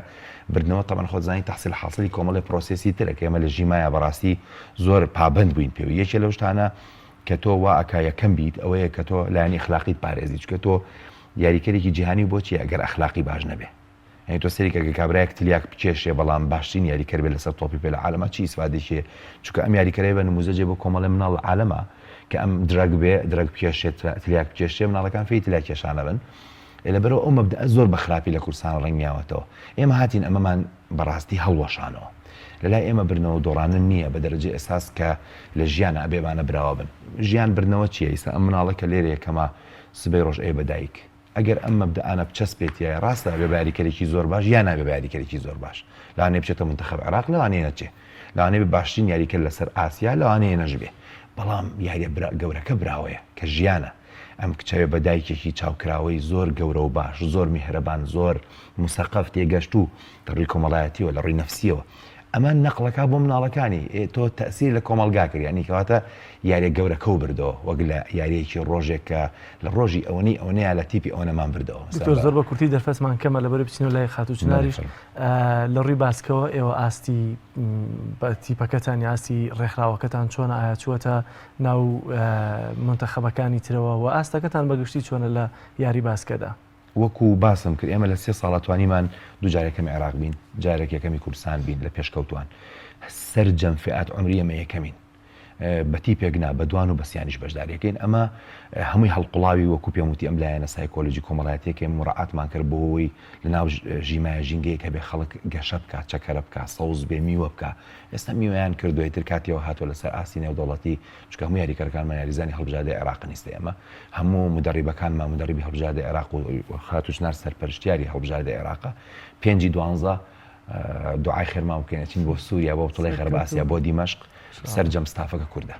بردنەوە تەبعەن خۆت زانی تەحسیل حاسڵی کۆمەڵێ process ی ترە کە ئێمە لە ژیمایا بەڕاستی زۆر پابەند بووین پێوی یەکێ لەو شتانە کە تۆ وا ئەکا یەکەم بیت ئەوەیە کە تۆ لایەنی ئەخلاقیت پارێزی چونکە تۆ یاریکەرێکی جیهانی بۆچی ئەگەر ئەخلاقی باش نەبێ یانی تۆ سەیری کە گەر کابرایەک تلیاک بکێشێ بەڵام باشترین یاریکەر بێ لەسەر تۆپی پێ لە عالەما چی ئیسفادێکی هەیە چونکە ئەم یاریکەرەیە بە نموزەجێ بۆ کۆمەڵێ مناڵ لە عالەما کە ئەم drug بێ drug بکێشێ تلیاک بکێشێ مناڵەکان فێری تلیاک کێشانە بن لەبەرەوە ئەو مەبدەئە زۆر بە خراپی لە کوردستان ڕەنگیاوەتەوە ئێمە هاتین ئەمەمان بەڕاستی هەڵوەشانەوە لەلای ئێمە بردنەوە دۆڕانن نییە بە دەرەجەی ئەساس کە لە ژیانە ئەبێ ئەمانە براوە بن ژیان بردنەوە چییە ئیستا ئەم مناڵە کە لێرەیە کەما سبەی ڕۆژ ئەیە بە دایک ئەگەر ئەم مەبدەئانە بچەسپێتیایە ڕاستە ئەبێ بە یاریکەرێکی زۆر باش یا نابێ بە یاریکەرێکی زۆر باش لەوانەیە بچێتە مونتەخەب عێراق لەوانەیە نەچێ لەوانەیە بێ باشترین یاریکەر لەسەر ئاسیا لەوانەیە نەشبێ بەڵام یاریە برا گەورەکە براوەیە کە ژیانە. ئەم کچەوێ بە دایکێکی چاوکراوەی زۆر گەورە و باش، زۆر میهرەبان، زۆر موسەقەف، تێگەشتوو لە ڕووی کۆمەڵایەتیەوە، لە ڕووی نەفسیەوە. ئەمە نەقڵەکا بۆ مناڵەکانی، ئێ تۆ تەئسیر لە کۆمەڵگا کرد، یانی کەواتە یاریە گەورەکەو بردەوە، وەک لە یاریەکی ڕۆژێک کە لە ڕۆژی ئەوەنەی ئەوەنەیا لە تیپی ئەوەنەمان بردەوە. مەسەلەن دکتۆر بە. زۆر بە کورتی دەرفەتمان کەمە لەبەرئەوەی بچینەوە لای خاتوو چناریش، بەڵێ فەرموو. لە ڕووی باسکەوە ئێوە ئاستی تیپەکەتان یا ئاستی ڕێکخراوەکەتان چۆنە ئایا چووەتە ناو مونتەخەبەکانی ترەوە و ئاستەکەتان بە گشتی چۆنە لە یاری باسکەدا؟ وەکو باسم کرد ئێمە لە سێ ساڵا توانیمان دوو جار یەکەمی عێراق بین، جارێک یەکەمی کوردستان بین لە پێشکەوتوان. سەرجەم فئات عومری ئێمە یەکەمین. بە تیپێک نا بە دوان و بە سیانیش بەشداری ئەکەین. ئەمە هەمووی هەڵقوڵاوی وەکو پێم وتی ئەم لایەنە سایکۆلۆجی کۆمەڵایەتیەکە ئێمە موراعاتمان کرد بۆ ئەوەی لە ناو ژیمایە ژینگەیەک هەبێ خەڵک گەشە بکا، چەکەرە بکا، سەوز بێ، میوە بکا. ئێستا میوەیان کردووە ئیتر کاتی ئەوە هاتووە لەسەر ئاستی نێودەوڵەتی چونکە هەموو یاریکەرەکانمان یاریزانی هەڵبژاردەی عێراقن ئیستە ئێمە هەموو مودەڕیبەکانمان مودەڕیبی هەڵبژاردەی عێراق و خاتوو چنار سەرپەرشتیاری هەڵبژاردەی عێراقە پێنجی دوانزە دوعای خێرمان بکەین ئەچین بۆ سووریا بۆ بتڵی غەرب ئاسیا بۆ دیمەشق سەرجەم ستافەکە کوردە.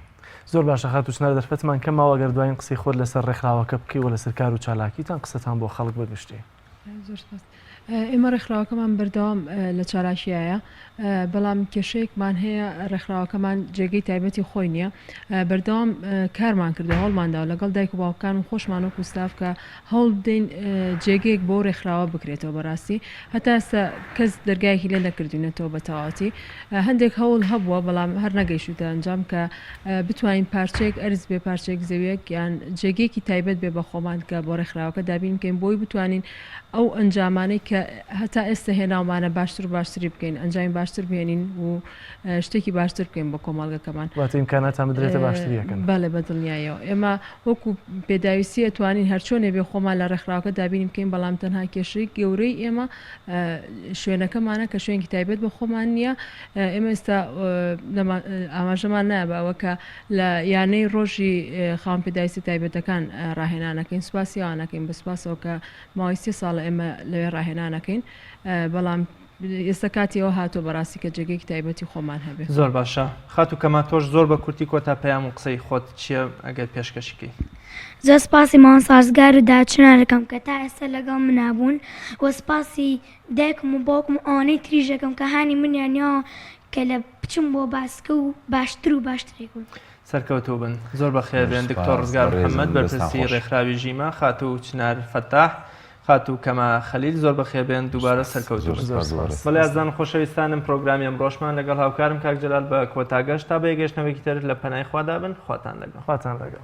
زۆر باشە خاتوو چنار دەرفەتمان کەم ماوە گەر دوایین قسەی خۆت لەسەر ڕێکخراوەکە بکەی و لەسەر کار و چالاکیتان قسەتان بۆ خەڵک بە گشتی. زۆر سپاس. ئێمە ڕێکخراوەکەمان بەردەوام لە چالاکیایە، بەڵام کێشەیەکمان هەیە ڕێکخراوەکەمان جێگەی تایبەتی خۆی نییە، بەردەوام کارمان کردووە هەوڵمانداوە لەگەڵ دایک و باوکان و خۆشمان وەکو ستاف کە هەوڵ بدەین جێگەیەک بۆ ڕێکخراوە بکرێتەوە بەڕاستی هەتا ئێستا کەس دەرگایەکی لێ نەکردوینەتەوە بە تەواوەتی هەندێک هەوڵ هەبووە بەڵام هەر نەگەیشتووتە ئەنجام کە بتوانین پارچەیەک ئەرز بێ پارچەیەک زەویەک یان جێگەیەکی تایبەت بێ بە خۆمان کە بۆ ڕێکخراوەکە دابین بکەین بۆی بتوانین ئەو ئەنجامانەی کە هەتا ئێستا هێناومانە باشتر و باشتری بکەین ئەنجامی باشتر بهێنین و شتێکی باشتر بکەین بۆ کۆمەڵگەکەمان. واتە ئیمکاناتان بدرێتە باشتری ئەکەن. بەڵێ بە دڵنیاییەوە ئێمە وەکو پێداویستی ئەتوانین هەرچۆنێ بێ خۆمان لە ڕێکخراوەکە دابینی بکەین بەڵام تەنها کێشەی گەورەی ئێمە شوێنەکەمانە کە شوێنکی تایبەت بە خۆمان نییە ئێمە ئێستا ئاماژەمان نایە بە ئەوە کە لە یانەی ڕۆژی خاوەن پێداویستی تایبەتەکان ڕاهێنانەکەین سوپاسی ئەوانەکەین بە سوپاسەوە کە ماوەی سێ ساڵە ئێمە لەوێ ڕاهێنانەکەین بەڵام ئێستا کاتی ئەوە هاتووە بەڕاستی کە جێگەیەکی تایبەتی خۆمان هەبێ. زۆر باشە خاتوو کەما تۆش زۆر بە کورتی کۆتا پەیام و قسەی خۆت چیە ئەگەر پێشکەشی کەی؟ زۆر سپاسی مامۆستا ڕزگار و داچنار ئەکەم کە تا ئێستا لەگەڵ منا بوون وە سپاسی دایکم و باوکم و ئەوانەی تریش ئەکەم کە هانی منیان یاوە کە لە بچم بۆ باسکە و باشتر و باشترێک بم. سەرکەوتوو بن. زۆر بەخێر زۆر بێن دکتۆر سپاس ڕزگار بەڕێزم محەمەد دەستان بەرپرسی خۆش. ڕێکخراوی ژیما، خاتوو چنار فەتاح، خاتوو کەما خەلیل زۆر بەخێر بێن دووبارە سەرکەوتوو بن. زۆر سپاس. بەڵێ ئازیزان و خۆشەویستانم پرۆگرامی ئەمڕۆشمان لەگەڵ هاوکارم کاک جەلال بە کۆتا گەشت تا بە یەکگەشتنەوەیەکی تر لە پەنای خوادا بن خواتان لەگەڵ. خواتان لەگەڵ.